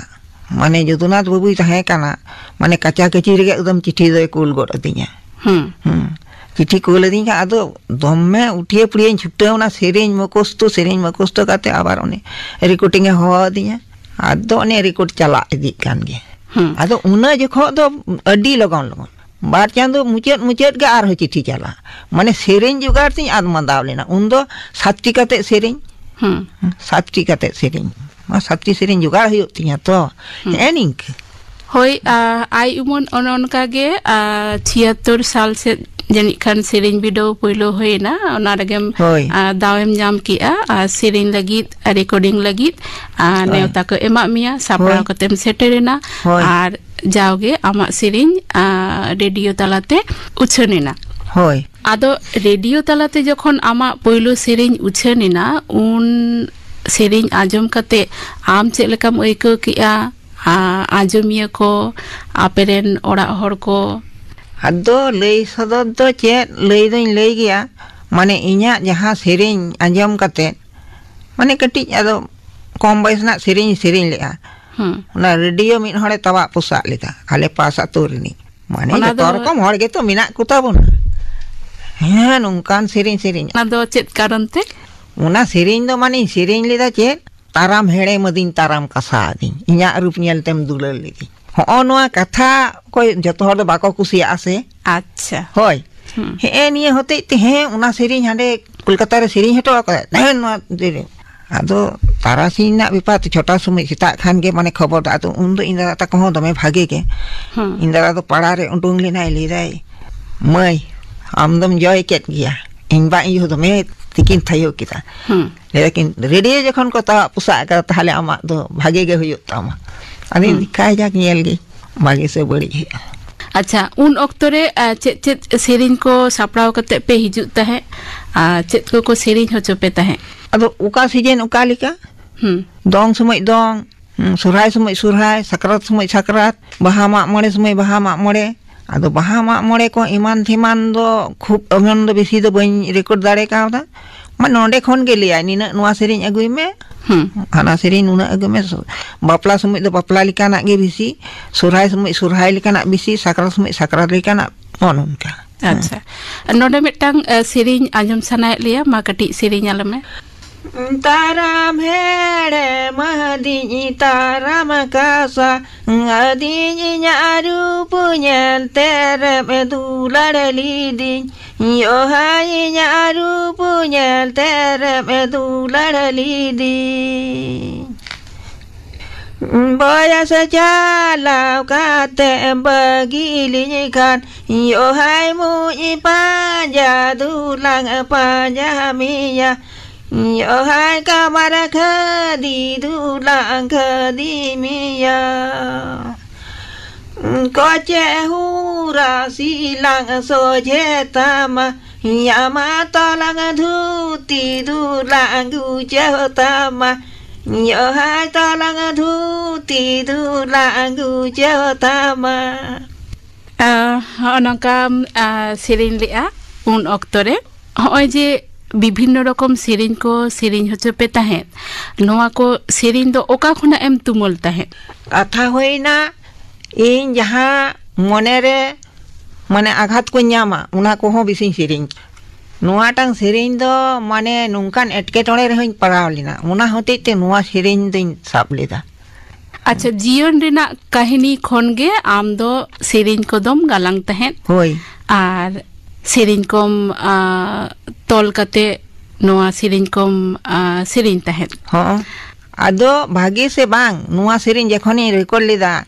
ᱢᱟᱱᱮ ᱡᱚᱫᱩᱱᱟᱛᱷ ᱵᱟᱹᱵᱩᱭ ᱛᱟᱦᱮᱸ ᱠᱟᱱᱟ, ᱢᱟᱱᱮ ᱠᱟᱪᱟ ᱠᱟᱪᱤ ᱨᱮᱜᱮ ᱮᱠᱫᱚᱢ ᱪᱤᱴᱷᱤ ᱫᱚᱭ ᱠᱩᱞ ᱜᱚᱫ ᱟᱹᱫᱤᱧᱟ᱾" ᱦᱩᱸ᱾ ᱦᱩᱸ᱾ ᱪᱤᱴᱷᱤ ᱠᱩᱞ ᱟᱹᱫᱤᱧ ᱠᱷᱟᱱ ᱟᱫᱚ ᱫᱚᱢᱮ ᱩᱴᱷᱤᱭᱟᱹ ᱯᱩᱲᱤᱭᱟᱹᱧ ᱪᱷᱩᱴᱟᱹᱣ ᱮᱱᱟ, ᱥᱮᱨᱮᱧ ᱢᱩᱠᱷᱚᱥᱛᱚ, ᱥᱮᱨᱮᱧ ᱢᱩᱠᱷᱚᱥᱛᱚ ᱠᱟᱛᱮ ᱟᱵᱟᱨ ᱩᱱᱤ ᱨᱮᱠᱚᱨᱰᱤᱝ ᱮ ᱦᱚᱦᱚ ᱟᱹᱫᱤᱧᱟ᱾ ᱟᱫᱚ ᱚᱱᱮ ᱨᱮᱠᱚᱨᱰ ᱪᱟᱞᱟᱜ ᱤᱫᱤᱜ ᱠᱟᱱ ᱜᱮ᱾ ᱦᱩᱸ᱾ ᱟᱫᱚ ᱩᱱᱟᱹ ᱡᱚᱠᱷᱚᱱ ᱫᱚ ᱟᱹᱰᱤ ᱞᱚᱜᱚᱱ ᱞᱚᱜᱚᱱ, ᱵᱟᱨ ᱪᱟᱸᱫᱚ ᱢᱩᱪᱟᱹᱫ ᱢᱩᱪᱟᱹᱫ ᱜᱮ ᱟᱨᱦᱚᱸ ᱪᱤᱴᱷᱤ ᱪᱟᱞᱟᱜᱼᱟ᱾ ᱢᱟᱱᱮ ᱥᱮᱨᱮᱧ ᱡᱚᱜᱟᱲ ᱛᱤᱧ ᱟᱫ ᱢᱟᱸᱫᱟᱣ ᱞᱮᱱᱟ᱾ ᱩᱱᱫᱚ ᱥᱟᱛᱴᱤ ᱠᱟᱛᱮ ᱥᱮᱨᱮᱧ, ᱦᱩᱸ᱾ ᱥᱟᱛᱴᱤ ᱠᱟᱛᱮ ᱥᱮᱨᱮᱧ, ᱢᱟ ᱥᱟᱛᱴᱤ ᱥᱮᱨᱮᱧ ᱡᱚᱜᱟᱲ ᱦᱩᱭᱩᱜ ᱛᱤᱧᱟ ᱛᱚ᱾ ᱦᱩᱸ᱾ ᱦᱮᱸ, ᱱᱤᱝᱠᱟᱹ᱾ ᱦᱳᱭ, ᱟ, ᱟᱭ ᱩᱢᱟᱹᱱ ᱚᱱᱮ ᱚᱱᱠᱟ ᱜᱮ, ᱟ, ᱪᱷᱤᱭᱟᱛᱛᱳᱨ ᱥᱟᱞ ᱥᱮᱫ ᱡᱟᱹᱱᱤᱡ ᱠᱷᱟᱱ ᱥᱮᱨᱮᱧ ᱵᱤᱰᱟᱹᱣ ᱯᱳᱭᱞᱳ ᱦᱩᱭᱮᱱᱟ, ᱚᱱᱟ ᱨᱮᱜᱮᱢ, ᱦᱳᱭ᱾ ᱟ, ᱫᱟᱣᱮᱢ ᱧᱟᱢ ᱠᱮᱜᱼᱟ, ᱟ, ᱥᱮᱨᱮᱧ ᱞᱟᱹᱜᱤᱫ, ᱨᱮᱠᱚᱨᱰᱤᱝ ᱞᱟᱹᱜᱤᱫ, ᱟ, ᱦᱳᱭ᱾ ᱱᱮᱣᱛᱟ ᱠᱚ ᱮᱢᱟᱜ ᱢᱮᱭᱟ, ᱥᱟᱯᱲᱟᱣ ᱦᱳᱭ᱾ ᱠᱟᱛᱮᱢ ᱥᱮᱴᱮᱨᱮᱱᱟ, ᱦᱳᱭ᱾ ᱟᱨ ᱡᱟᱣᱜᱮ ᱟᱢᱟᱜ ᱥᱮᱨᱮᱧ, ᱟ, ᱨᱮᱰᱤᱭᱳ ᱛᱟᱞᱟᱛᱮ ᱩᱪᱷᱟᱹᱱ ᱮᱱᱟ᱾ ᱦᱳᱭ᱾ ᱟᱫᱚ ᱨᱮᱰᱤᱭᱳ ᱛᱟᱞᱟᱛᱮ ᱡᱚᱠᱷᱚᱱ ᱟᱢᱟᱜ ᱯᱳᱭᱞᱳ ᱥᱮᱨᱮᱧ ᱩᱪᱷᱟᱹᱱ ᱮᱱᱟ, ᱩᱱ ᱥᱮᱨᱮᱧ ᱟᱸᱡᱚᱢ ᱠᱟᱛᱮ ᱟᱢ ᱪᱮᱫ ᱞᱮᱠᱟᱢ ᱟᱹᱭᱠᱟᱹᱣ ᱠᱮᱜᱼᱟ? ᱟ-, ᱟᱸᱡᱚᱢᱤᱭᱟᱹ ᱠᱚ, ᱟᱯᱮᱨᱮᱱ ᱚᱲᱟᱜ ᱦᱚᱲ ᱠᱚ? ᱟᱫᱚ ᱞᱟᱹᱭ ᱥᱚᱫᱚᱨ ᱫᱚ ᱪᱮᱫ, ᱞᱟᱹᱭ ᱫᱚᱧ ᱞᱟᱹᱭ ᱜᱮᱭᱟ᱾ ᱢᱟᱱᱮ, ᱤᱧᱟᱹᱜ ᱡᱟᱦᱟᱸ ᱥᱮᱨᱮᱧ ᱟᱸᱡᱚᱢ ᱠᱟᱛᱮ, ᱢᱟᱱᱮ, ᱠᱟᱹᱴᱤᱡ ᱟᱫᱚ ᱠᱚᱢ ᱵᱚᱭᱮᱥ ᱨᱮᱱᱟᱜ ᱥᱮᱨᱮᱧ ᱥᱮᱨᱮᱧ ᱞᱮᱫᱼᱟ᱾ ᱦᱩᱸ᱾ ᱚᱱᱟ ᱨᱮᱰᱤᱭᱳ ᱢᱤᱫ ᱦᱚᱲᱮ ᱛᱟᱣᱟᱜ ᱯᱚᱥᱟᱜ ᱞᱮᱫᱟ ᱟᱞᱮ ᱯᱟᱥ ᱟᱹᱛᱩ ᱨᱤᱱᱤᱡ᱾ ᱢᱟᱱᱮ ᱚᱱᱟ ᱡᱚᱛᱚ ᱫᱚ ᱨᱚᱠᱚᱢ ᱦᱚᱲ ᱜᱮᱛᱚ ᱢᱮᱱᱟᱜ ᱠᱚ ᱛᱟᱵᱚᱱᱟ᱾ ᱦᱮᱸ, ᱱᱚᱝᱠᱟᱱ ᱥᱮᱨᱮᱧ ᱥᱮᱨᱮᱧ᱾ ᱚᱱᱟ ᱫᱚ ᱪᱮᱫ ᱠᱟᱨᱚᱱ ᱛᱮ? ᱚᱱᱟ ᱥᱮᱨᱮᱧ ᱫᱚ ᱢᱟᱱᱮᱧ ᱥᱮᱨᱮᱧ ᱞᱮᱫᱟ ᱪᱮᱫ, "ᱛᱟᱨᱟᱢ ᱦᱮᱲᱮᱢ ᱟᱹᱫᱤᱧ, ᱛᱟᱨᱟᱢ ᱠᱟᱥᱟ ᱟᱹᱫᱤᱧ, ᱤᱧᱟᱹᱜ ᱨᱩᱯ ᱧᱮᱞ ᱛᱮᱢ ᱫᱩᱞᱟᱹᱲ ᱞᱤᱫᱤᱧ᱾" ᱦᱚᱸᱜᱼᱚ ᱱᱚᱣᱟ ᱠᱟᱛᱷᱟ ᱚᱠᱚᱭ ᱡᱚᱛᱚ ᱦᱚᱲ ᱫᱚ ᱵᱟᱠᱚ ᱠᱩᱥᱤᱭᱟᱜᱼᱟ ᱥᱮ᱾ ᱟᱪᱪᱷᱟ᱾ ᱦᱳᱭ᱾ ᱦᱩᱸ᱾ ᱦᱮᱸ, ᱱᱤᱭᱟᱹ ᱦᱚᱛᱮᱡ ᱛᱮ, ᱦᱮᱸ, ᱚᱱᱟ ᱥᱮᱨᱮᱧ ᱦᱟᱸᱰᱮ ᱠᱳᱞᱠᱟᱛᱟ ᱨᱮ ᱥᱮᱨᱮᱧ ᱦᱚᱴᱚ ᱟᱠᱟᱫᱟ᱾ ᱛᱟᱦᱮᱸ ᱱᱚᱣᱟ ᱫᱤᱱ ᱨᱮ᱾ ᱟᱫᱚ ᱛᱟᱨᱟᱥᱤᱧ ᱨᱮᱱᱟᱜ ᱵᱮᱯᱟᱨ ᱛᱮ, ᱪᱷᱚᱴᱟ ᱥᱚᱢᱚᱭ ᱥᱮᱛᱟᱜ ᱠᱷᱟᱱ ᱜᱮ ᱢᱟᱱᱮ ᱠᱷᱚᱵᱚᱨ ᱫᱚ, ᱟᱫᱚ ᱩᱱᱫᱚ ᱤᱧ ᱫᱟᱫᱟ ᱛᱟᱠᱚ ᱦᱚᱸ ᱫᱚᱢᱮ ᱵᱷᱟᱜᱮ ᱜᱮ᱾ ᱦᱩᱸ᱾ ᱤᱧ ᱫᱟᱫᱟ ᱫᱚ ᱯᱟᱲᱟ ᱨᱮ ᱩᱰᱩᱝ ᱞᱮᱱᱟᱭ, ᱞᱟᱹᱭᱫᱟᱭ, "ᱢᱟᱹᱭ, ᱟᱢ ᱫᱚᱢ ᱡᱚᱭ ᱠᱮᱫ ᱜᱮᱭᱟ, ᱤᱧ ᱵᱟ ᱤᱧ ᱫᱚᱢᱮ ᱛᱤᱠᱤᱱ ᱛᱷᱟᱭᱚ ᱠᱮᱫᱟ᱾" ᱦᱩᱸ᱾ ᱞᱟᱹᱭ ᱫᱟᱠᱤᱱ, "ᱨᱮᱰᱤᱭᱳ ᱡᱚᱠᱷᱚᱱ ᱠᱚ ᱛᱟᱣᱟᱜ ᱯᱚᱥᱟᱜ ᱟᱠᱟᱫᱟ, ᱛᱟᱦᱞᱮ ᱟᱢᱟᱜ ᱫᱚ ᱵᱷᱟᱜᱮ ᱜᱮ ᱦᱩᱭᱩᱜ ᱛᱟᱢᱟ᱾" ᱟᱫᱚᱧ ᱦᱩᱸ᱾ ᱫᱮᱠᱷᱟᱭ ᱡᱟᱠ, ᱧᱮᱞ ᱜᱮ, ᱵᱷᱟᱜᱮ ᱥᱮ ᱵᱟᱹᱲᱤᱡ ᱦᱩᱭᱩᱜᱼᱟ᱾ ᱟᱪᱪᱷᱟ, ᱩᱱ ᱚᱠᱛᱚ ᱨᱮ, ᱟ, ᱪᱮᱫ ᱪᱮᱫ ᱥᱮᱨᱮᱧ ᱠᱚ ᱥᱟᱯᱲᱟᱣ ᱠᱟᱛᱮ ᱯᱮ ᱦᱤᱡᱩᱜ ᱛᱟᱦᱮᱸᱫ? ᱟᱨ ᱪᱮᱫ ᱠᱚᱠᱚ ᱥᱮᱨᱮᱧ ᱦᱚᱪᱚ ᱯᱮ ᱛᱟᱦᱮᱸᱫ? ᱟᱫᱚ ᱚᱠᱟ ᱥᱤᱡᱮᱱ ᱚᱠᱟ ᱞᱮᱠᱟ? ᱦᱩᱸ᱾ ᱫᱚᱝ ᱥᱚᱢᱚᱭ ᱫᱚᱝ, ᱦᱩᱸ, ᱥᱚᱨᱦᱟᱭ ᱥᱚᱢᱚᱭ ᱥᱚᱨᱦᱟᱭ, ᱥᱟᱠᱨᱟᱛ ᱥᱚᱢᱚᱭ ᱥᱟᱠᱨᱟᱛ, ᱵᱟᱦᱟ ᱢᱟᱜ ᱢᱚᱬᱮ ᱥᱚᱢᱚᱭ ᱵᱟᱦᱟ ᱢᱟᱜ ᱢᱚᱬᱮ᱾ ᱟᱫᱚ ᱵᱟᱦᱟ ᱢᱟᱜ ᱢᱚᱬᱮ ᱠᱚ ᱮᱢᱟᱱ ᱛᱮᱢᱟᱱ ᱫᱚ ᱠᱷᱩᱵ ᱮᱢᱚᱱ ᱫᱚ ᱵᱮᱥᱤ ᱫᱚ ᱵᱟᱹᱧ ᱨᱮᱠᱚᱨᱰ ᱫᱟᱲᱮ ᱠᱟᱣᱫᱟ᱾ ᱢᱟ ᱱᱚᱰᱮ ᱠᱷᱚᱱ ᱜᱮ ᱞᱟᱹᱭᱟᱭ, "ᱱᱤᱱᱟᱹᱜ ᱱᱚᱣᱟ ᱥᱮᱨᱮᱧ ᱟᱹᱜᱩᱭ ᱢᱮ, ᱦᱩᱸ᱾ ᱦᱟᱱᱟ ᱥᱮᱨᱮᱧ ᱱᱩᱱᱟᱹᱜ ᱟᱹᱜᱩᱭ ᱢᱮ᱾" ᱵᱟᱯᱞᱟ ᱥᱚᱢᱚᱭ ᱫᱚ ᱵᱟᱯᱞᱟ ᱞᱮᱠᱟᱱᱟᱜ ᱜᱮ ᱵᱮᱥᱤ, ᱥᱚᱨᱦᱟᱭ ᱥᱚᱢᱚᱭ ᱥᱚᱨᱦᱟᱭ ᱞᱮᱠᱟᱱᱟᱜ ᱵᱮᱥᱤ, ᱥᱟᱠᱨᱟᱛ ᱥᱚᱢᱚᱭ ᱥᱟᱠᱨᱟᱛ ᱞᱮᱠᱟᱱᱟᱜ, ᱱᱚᱜᱼᱚ ᱱᱚᱝᱠᱟ᱾ ᱦᱮᱸ᱾ ᱟᱪᱪᱷᱟ, ᱱᱚᱰᱮ ᱢᱤᱫᱴᱟᱝ, ᱮ, ᱥᱮᱨᱮᱧ ᱟᱸᱡᱚᱢ ᱥᱟᱱᱟᱭᱮᱫ ᱞᱮᱭᱟ, ᱢᱟ ᱠᱟᱹᱴᱤᱡ ᱥᱮᱨᱮᱧ ᱟᱞᱮ ᱢᱮ᱾ ᱛᱟᱨᱟᱢ ᱦᱮᱲᱮᱢ ᱟᱹᱫᱤᱧ, ᱛᱟᱨᱟᱢ ᱠᱟᱥᱟ ᱟᱹᱫᱤᱧ, ᱤᱧᱟᱜ ᱨᱩᱯ ᱧᱮᱞ ᱛᱮᱨᱮᱢ ᱫᱩᱞᱟᱹᱲ ᱞᱤᱫᱤᱧ᱾ ᱭᱚᱦᱟᱭ, ᱤᱧᱟᱜ ᱨᱩᱯ ᱧᱮᱞ ᱛᱮᱨᱮᱢ ᱫᱩᱞᱟᱹᱲ ᱞᱤᱫᱤᱧ᱾ ᱵᱚᱭᱮᱥ ᱪᱟᱞᱟᱣ ᱠᱟᱛᱮ ᱵᱟᱹᱜᱤ ᱞᱤᱧ ᱠᱷᱟᱱ, ᱭᱚᱦᱟᱭ ᱢᱩᱡ ᱯᱟᱸᱡᱟ ᱫᱩᱞᱟᱝ ᱯᱟᱸᱡᱟ ᱢᱮᱭᱟ᱾ ᱭᱚᱦᱟᱭ ᱠᱟᱢᱟᱨ ᱠᱷᱟᱹᱫᱤ ᱫᱩᱞᱟᱝ ᱠᱷᱟᱹᱫᱤ ᱢᱮᱭᱟ᱾ ᱠᱚᱪᱮ ᱦᱩᱨᱟ ᱥᱤᱞᱟᱝ ᱥᱚᱡᱷᱮ ᱛᱟᱢᱟ, ᱭᱟᱢᱟ ᱛᱟᱞᱟᱝ ᱫᱷᱩᱛᱤ ᱫᱩᱞᱟᱝ ᱜᱩᱡᱟᱹᱣ ᱛᱟᱢᱟ, ᱭᱚᱦᱟᱭ ᱛᱟᱞᱟᱝ ᱫᱷᱩᱛᱤ ᱫᱩᱞᱟᱝ ᱜᱩᱡᱟᱹᱣ ᱛᱟᱢᱟ᱾ ᱟ, ᱦᱚᱸᱜᱼᱚ ᱱᱚᱝᱠᱟ, ᱟ, ᱥᱮᱨᱮᱧ ᱞᱮᱜᱼᱟ ᱩᱱ ᱚᱠᱛᱚ ᱨᱮ᱾ ᱦᱚᱸᱜᱼᱚᱭ ᱡᱮ ᱵᱤᱵᱷᱤᱱᱱᱚ ᱨᱚᱠᱚᱢ ᱥᱮᱨᱮᱧ ᱠᱚ ᱥᱮᱨᱮᱧ ᱦᱚᱪᱚ ᱯᱮ ᱛᱟᱦᱮᱸᱫ, ᱱᱚᱣᱟ ᱠᱚ ᱥᱮᱨᱮᱧ ᱫᱚ ᱚᱠᱟ ᱠᱷᱚᱱᱟᱜ ᱮᱢ ᱛᱩᱢᱟᱹᱞ ᱛᱟᱦᱮᱸᱫ? ᱠᱟᱛᱷᱟ ᱦᱩᱭᱱᱟ, ᱤᱧ ᱡᱟᱦᱟᱸ ᱢᱚᱱᱮᱨᱮ ᱢᱟᱱᱮ ᱟᱜᱷᱟᱛ ᱠᱚᱧ ᱧᱟᱢᱟ, ᱚᱱᱟ ᱠᱚᱦᱚᱸ ᱵᱮᱥᱤᱧ ᱥᱮᱨᱮᱧ᱾ ᱱᱚᱣᱟᱴᱟᱝ ᱥᱮᱨᱮᱧ ᱫᱚ ᱢᱟᱱᱮ ᱱᱚᱝᱠᱟᱱ ᱮᱴᱠᱮᱴᱚᱬᱮ ᱨᱮᱦᱚᱸᱧ ᱯᱟᱲᱟᱣ ᱞᱮᱱᱟ, ᱚᱱᱟ ᱦᱚᱛᱮᱡ ᱛᱮ ᱱᱚᱣᱟ ᱥᱮᱨᱮᱧ ᱫᱚᱧ ᱥᱟᱵ ᱞᱮᱫᱟ᱾ ᱟᱪᱪᱷᱟ, ᱡᱤᱭᱚᱱ ᱨᱮᱱᱟᱜ ᱠᱟᱹᱦᱱᱤ ᱠᱷᱚᱱ ᱜᱮ ᱟᱢ ᱫᱚ ᱥᱮᱨᱮᱧ ᱠᱚᱫᱚᱢ ᱜᱟᱞᱟᱝ ᱛᱟᱦᱮᱸᱫ? ᱦᱳᱭ᱾ ᱟᱨ ᱥᱮᱨᱮᱧ ᱠᱚᱢ, ᱟ, ᱛᱚᱞ ᱠᱟᱛᱮ ᱱᱚᱣᱟ ᱥᱮᱨᱮᱧ ᱠᱚᱢ, ᱟ, ᱥᱮᱨᱮᱧ ᱛᱟᱦᱮᱸᱫ? ᱦᱚᱸ᱾ ᱟᱫᱚ ᱵᱷᱟᱜᱮ ᱥᱮ ᱵᱟᱝ, ᱱᱚᱣᱟ ᱥᱮᱨᱮᱧ ᱡᱚᱠᱷᱚᱱᱤᱧ ᱨᱮᱠᱚᱨᱰ ᱞᱮᱫᱟ,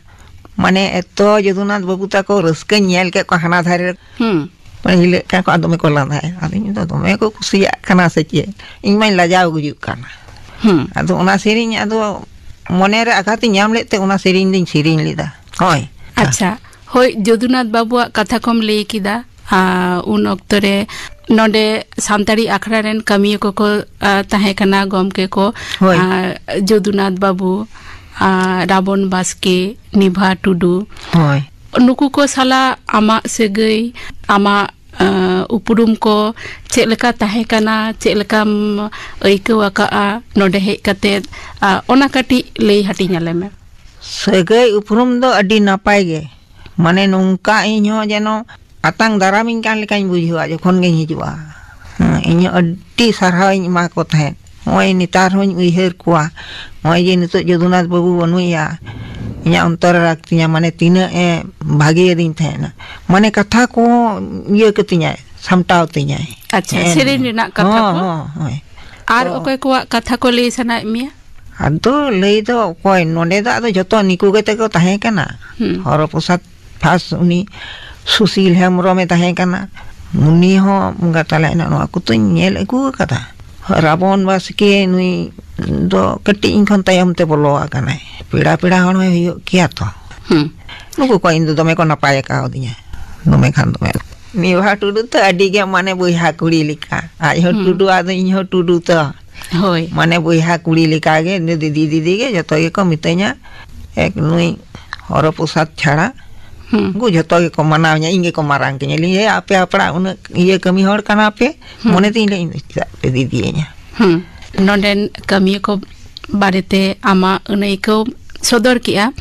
ᱢᱟᱱᱮ ᱮᱛᱚ ᱡᱚᱫᱩᱱᱟᱛᱷ ᱵᱟᱹᱵᱩ ᱛᱟᱠᱚ ᱨᱟᱹᱥᱠᱟᱹᱧ ᱧᱮᱞ ᱠᱮᱫ ᱠᱚᱣᱟ ᱦᱟᱱᱟ ᱫᱷᱟᱨᱮ ᱨᱮ᱾ ᱦᱩᱸ᱾ ᱢᱟᱱᱮ ᱦᱤᱞᱟᱹᱜ ᱠᱟᱱ ᱠᱚ, ᱟᱨ ᱫᱚᱢᱮ ᱠᱚ ᱞᱟᱸᱫᱟᱭᱟ᱾ ᱟᱫᱚ ᱤᱧ ᱫᱚ ᱫᱚᱢᱮ ᱠᱚ ᱠᱩᱥᱤᱭᱟᱜ ᱠᱟᱱᱟ ᱥᱮ ᱪᱮᱫ? ᱤᱧ ᱢᱟᱧ ᱞᱟᱡᱟᱣ ᱜᱩᱡᱩᱜ ᱠᱟᱱᱟ᱾ ᱦᱩᱸ᱾ ᱟᱫᱚ ᱚᱱᱟ ᱥᱮᱨᱮᱧ ᱟᱫᱚ ᱢᱚᱱᱮᱨᱮ ᱟᱜᱷᱟᱛ ᱤᱧ ᱧᱟᱢ ᱞᱮᱫ ᱛᱮ ᱚᱱᱟ ᱥᱮᱨᱮᱧ ᱫᱚᱧ ᱥᱮᱨᱮᱧ ᱞᱮᱫᱟ᱾ ᱦᱳᱭ᱾ ᱟᱪᱪᱷᱟ, ᱦᱳᱭ, ᱡᱚᱫᱩᱱᱟᱛᱷ ᱵᱟᱵᱩᱣᱟᱜ ᱠᱟᱛᱷᱟ ᱠᱚᱢ ᱞᱟᱹᱭ ᱠᱮᱫᱟ᱾ ᱟ, ᱩᱱ ᱚᱠᱛᱚ ᱨᱮ ᱱᱚᱰᱮ ᱥᱟᱱᱛᱟᱲᱤ ᱟᱠᱷᱲᱟ ᱨᱮᱱ ᱠᱟᱹᱢᱤᱭᱟᱹ ᱠᱚᱠᱚ, ᱟ, ᱛᱟᱦᱮᱸ ᱠᱟᱱᱟ, ᱜᱚᱢᱠᱮ ᱠᱚ, ᱦᱳᱭ᱾ ᱟ, ᱡᱚᱫᱩᱱᱟᱛᱷ ᱵᱟᱵᱩ, ᱟ, ᱨᱟᱵᱚᱱ ᱵᱟᱥᱠᱮ, ᱱᱤᱵᱷᱟ ᱴᱩᱰᱩ᱾ ᱦᱳᱭ᱾ ᱱᱩᱠᱩ ᱠᱚ ᱥᱟᱞᱟᱜ ᱟᱢᱟᱜ ᱥᱟᱹᱜᱟᱹᱭ, ᱟᱢᱟᱜ, ᱟ, ᱩᱯᱨᱩᱢ ᱠᱚ ᱪᱮᱫ ᱞᱮᱠᱟ ᱛᱟᱦᱮᱸ ᱠᱟᱱᱟ, ᱪᱮᱫ ᱞᱮᱠᱟᱢ ᱟᱹᱭᱠᱟᱹᱣ ᱟᱠᱟᱫᱼᱟ ᱱᱚᱰᱮ ᱦᱮᱡ ᱠᱟᱛᱮᱫ, ᱟ, ᱚᱱᱟ ᱠᱟᱹᱴᱤᱡ ᱞᱟᱹᱭ ᱦᱟᱹᱴᱤᱧ ᱟᱞᱮ ᱢᱮ᱾ ᱥᱟᱹᱜᱟᱹᱭ ᱩᱯᱨᱩᱢ ᱫᱚ ᱟᱹᱰᱤ ᱱᱟᱯᱟᱭ ᱜᱮ, ᱢᱟᱱᱮ ᱱᱚᱝᱠᱟ ᱤᱧ ᱦᱚᱸ ᱡᱮᱱᱚ ᱟᱛᱟᱝ ᱫᱟᱨᱟᱢᱤᱧ ᱠᱟᱱ ᱞᱮᱠᱟᱧ ᱵᱩᱡᱷᱟᱹᱣᱟ ᱡᱚᱠᱷᱚᱱ ᱜᱤᱧ ᱦᱤᱡᱩᱜᱼᱟ᱾ ᱦᱮᱸ, ᱤᱧ ᱦᱚᱸ ᱟᱹᱰᱤ ᱥᱟᱨᱦᱟᱣᱤᱧ ᱮᱢᱟ ᱠᱚ ᱛᱟᱦᱮᱸᱫ᱾ ᱱᱚᱜᱼᱚᱭ ᱱᱮᱛᱟᱨ ᱦᱚᱸᱧ ᱩᱭᱦᱟᱹᱨ ᱠᱚᱣᱟ, ᱱᱚᱜᱼᱚᱭ ᱡᱮ ᱱᱤᱛᱚᱜ ᱡᱚᱫᱩᱱᱟᱛᱷ ᱵᱟᱹᱵᱩ ᱵᱟᱹᱱᱩᱭᱟ, ᱤᱧᱟᱹᱜ ᱚᱱᱛᱚᱨ ᱨᱮ ᱨᱟᱜᱽ ᱛᱤᱧᱟ, ᱢᱟᱱᱮ ᱛᱤᱱᱟᱹᱜ ᱮ ᱵᱷᱟᱜᱮᱭᱟᱫᱤᱧ ᱛᱟᱦᱮᱸᱱᱟ᱾ ᱢᱟᱱᱮ ᱠᱟᱛᱷᱟ ᱠᱚ ᱤᱭᱟᱹ ᱠᱟᱹᱛᱤᱧᱟᱭ, ᱥᱟᱢᱴᱟᱣ ᱛᱤᱧᱟᱭ᱾ ᱟᱪᱪᱷᱟ, ᱦᱮᱸ, ᱥᱮᱨᱮᱧ ᱨᱮᱱᱟᱜ ᱠᱟᱛᱷᱟ ᱦᱚᱸ, ᱠᱚ? ᱦᱚᱸ, ᱦᱳᱭ᱾ ᱟᱨ ᱛᱚ ᱚᱠᱚᱭ ᱠᱚᱣᱟᱜ ᱠᱟᱛᱷᱟ ᱠᱚ ᱞᱟᱹᱭ ᱥᱟᱱᱟᱭᱮᱫ ᱢᱮᱭᱟ? ᱟᱫᱚ ᱞᱟᱹᱭ ᱫᱚ ᱚᱠᱚᱭ, ᱱᱚᱰᱮ ᱫᱚ ᱟᱫᱚ ᱡᱷᱚᱛᱚ ᱱᱤᱠᱩ ᱜᱮᱛᱮ ᱠᱚ ᱛᱟᱦᱮᱸ ᱠᱟᱱᱟ᱾ ᱦᱩᱸ᱾ ᱦᱚᱨᱚ ᱯᱨᱚᱥᱟᱫᱽ ᱯᱷᱟᱥ ᱩᱱᱤ ᱥᱩᱥᱤᱞ ᱦᱮᱢᱵᱨᱚᱢᱮ ᱛᱟᱦᱮᱸ ᱠᱟᱱᱟ, ᱩᱱᱤ ᱦᱚᱸ ᱜᱟᱛᱟᱞᱟᱭ ᱱᱟ, ᱱᱚᱣᱟ ᱠᱚᱛᱚᱧ ᱧᱮᱞ ᱟᱹᱜᱩ ᱟᱠᱟᱫᱟ᱾ ᱨᱟᱵᱚᱱ ᱵᱟᱥᱠᱮ ᱱᱩᱭ ᱫᱚ ᱠᱟᱹᱴᱤᱡ ᱤᱧ ᱠᱷᱚᱱ ᱛᱟᱭᱚᱢ ᱛᱮ ᱵᱚᱞᱚ ᱟᱠᱟᱱᱟᱭ, ᱯᱮᱲᱟ ᱯᱮᱲᱟ ᱦᱚᱲ ᱦᱚᱸᱭ ᱦᱩᱭᱩᱜ ᱜᱮᱭᱟ ᱛᱚ᱾ ᱦᱩᱸ᱾ ᱱᱩᱠᱩ ᱠᱚ ᱤᱧ ᱫᱚ ᱫᱚᱢᱮ ᱠᱚ ᱱᱟᱯᱟᱭ ᱟᱠᱟᱣᱫᱤᱧᱟ, ᱫᱚᱢᱮ ᱠᱷᱟᱱ ᱫᱚᱢᱮ᱾ ᱱᱤᱵᱷᱟ ᱴᱩᱰᱩ ᱛᱚ ᱟᱹᱰᱤ ᱜᱮ ᱢᱟᱱᱮ ᱵᱚᱭᱦᱟ ᱠᱩᱲᱤ ᱞᱮᱠᱟ, ᱟᱡ ᱦᱚᱸ ᱦᱩᱸ᱾ ᱴᱩᱰᱩ, ᱟᱫᱚ ᱤᱧ ᱦᱚᱸ ᱴᱩᱰᱩ ᱛᱚ᱾ ᱦᱳᱭ᱾ ᱢᱟᱱᱮ ᱵᱚᱭᱦᱟ ᱠᱩᱲᱤ ᱞᱮᱠᱟ ᱜᱮ, ᱫᱤᱫᱤ ᱫᱤᱫᱤ ᱜᱮ ᱡᱚᱛᱚ ᱜᱮᱠᱚ ᱢᱤᱛᱟᱹᱧᱟ, ᱮᱠ ᱱᱩᱭ ᱦᱚᱨᱚ ᱯᱨᱚᱥᱟᱫᱽ ᱪᱷᱟᱲᱟ ᱦᱩᱸ᱾ ᱩᱱᱠᱩ ᱡᱷᱚᱛᱚ ᱜᱮᱠᱚ ᱢᱟᱱᱟᱣ ᱤᱧᱟ, ᱤᱧ ᱜᱮᱠᱚ ᱢᱟᱨᱟᱝ ᱠᱤᱧᱟ᱾ ᱞᱟᱹᱭᱟᱹᱧ, "ᱦᱮ, ᱟᱯᱮ ᱦᱟᱯᱲᱟᱜ ᱩᱱᱟᱹᱜ ᱤᱭᱟᱹ ᱠᱟᱹᱢᱤ ᱦᱚᱲ ᱠᱟᱱᱟ ᱯᱮ, ᱦᱩᱸ᱾ ᱢᱚᱱᱮ ᱛᱤᱧ ᱞᱟᱹᱭ, ᱤᱧ ᱫᱚ ᱪᱮᱫᱟᱜ ᱯᱮ ᱫᱤᱫᱤᱭᱟᱹᱧᱟ?" ᱦᱩᱸ᱾ ᱱᱚᱰᱮᱱ ᱠᱟᱹᱢᱤᱭᱟᱹ ᱠᱚ ᱵᱟᱨᱮᱛᱮ ᱟᱢᱟᱜ ᱟᱹᱱᱟᱹᱭᱠᱟᱹᱣ ᱥᱚᱫᱚᱨ ᱠᱮᱜᱼᱟ᱾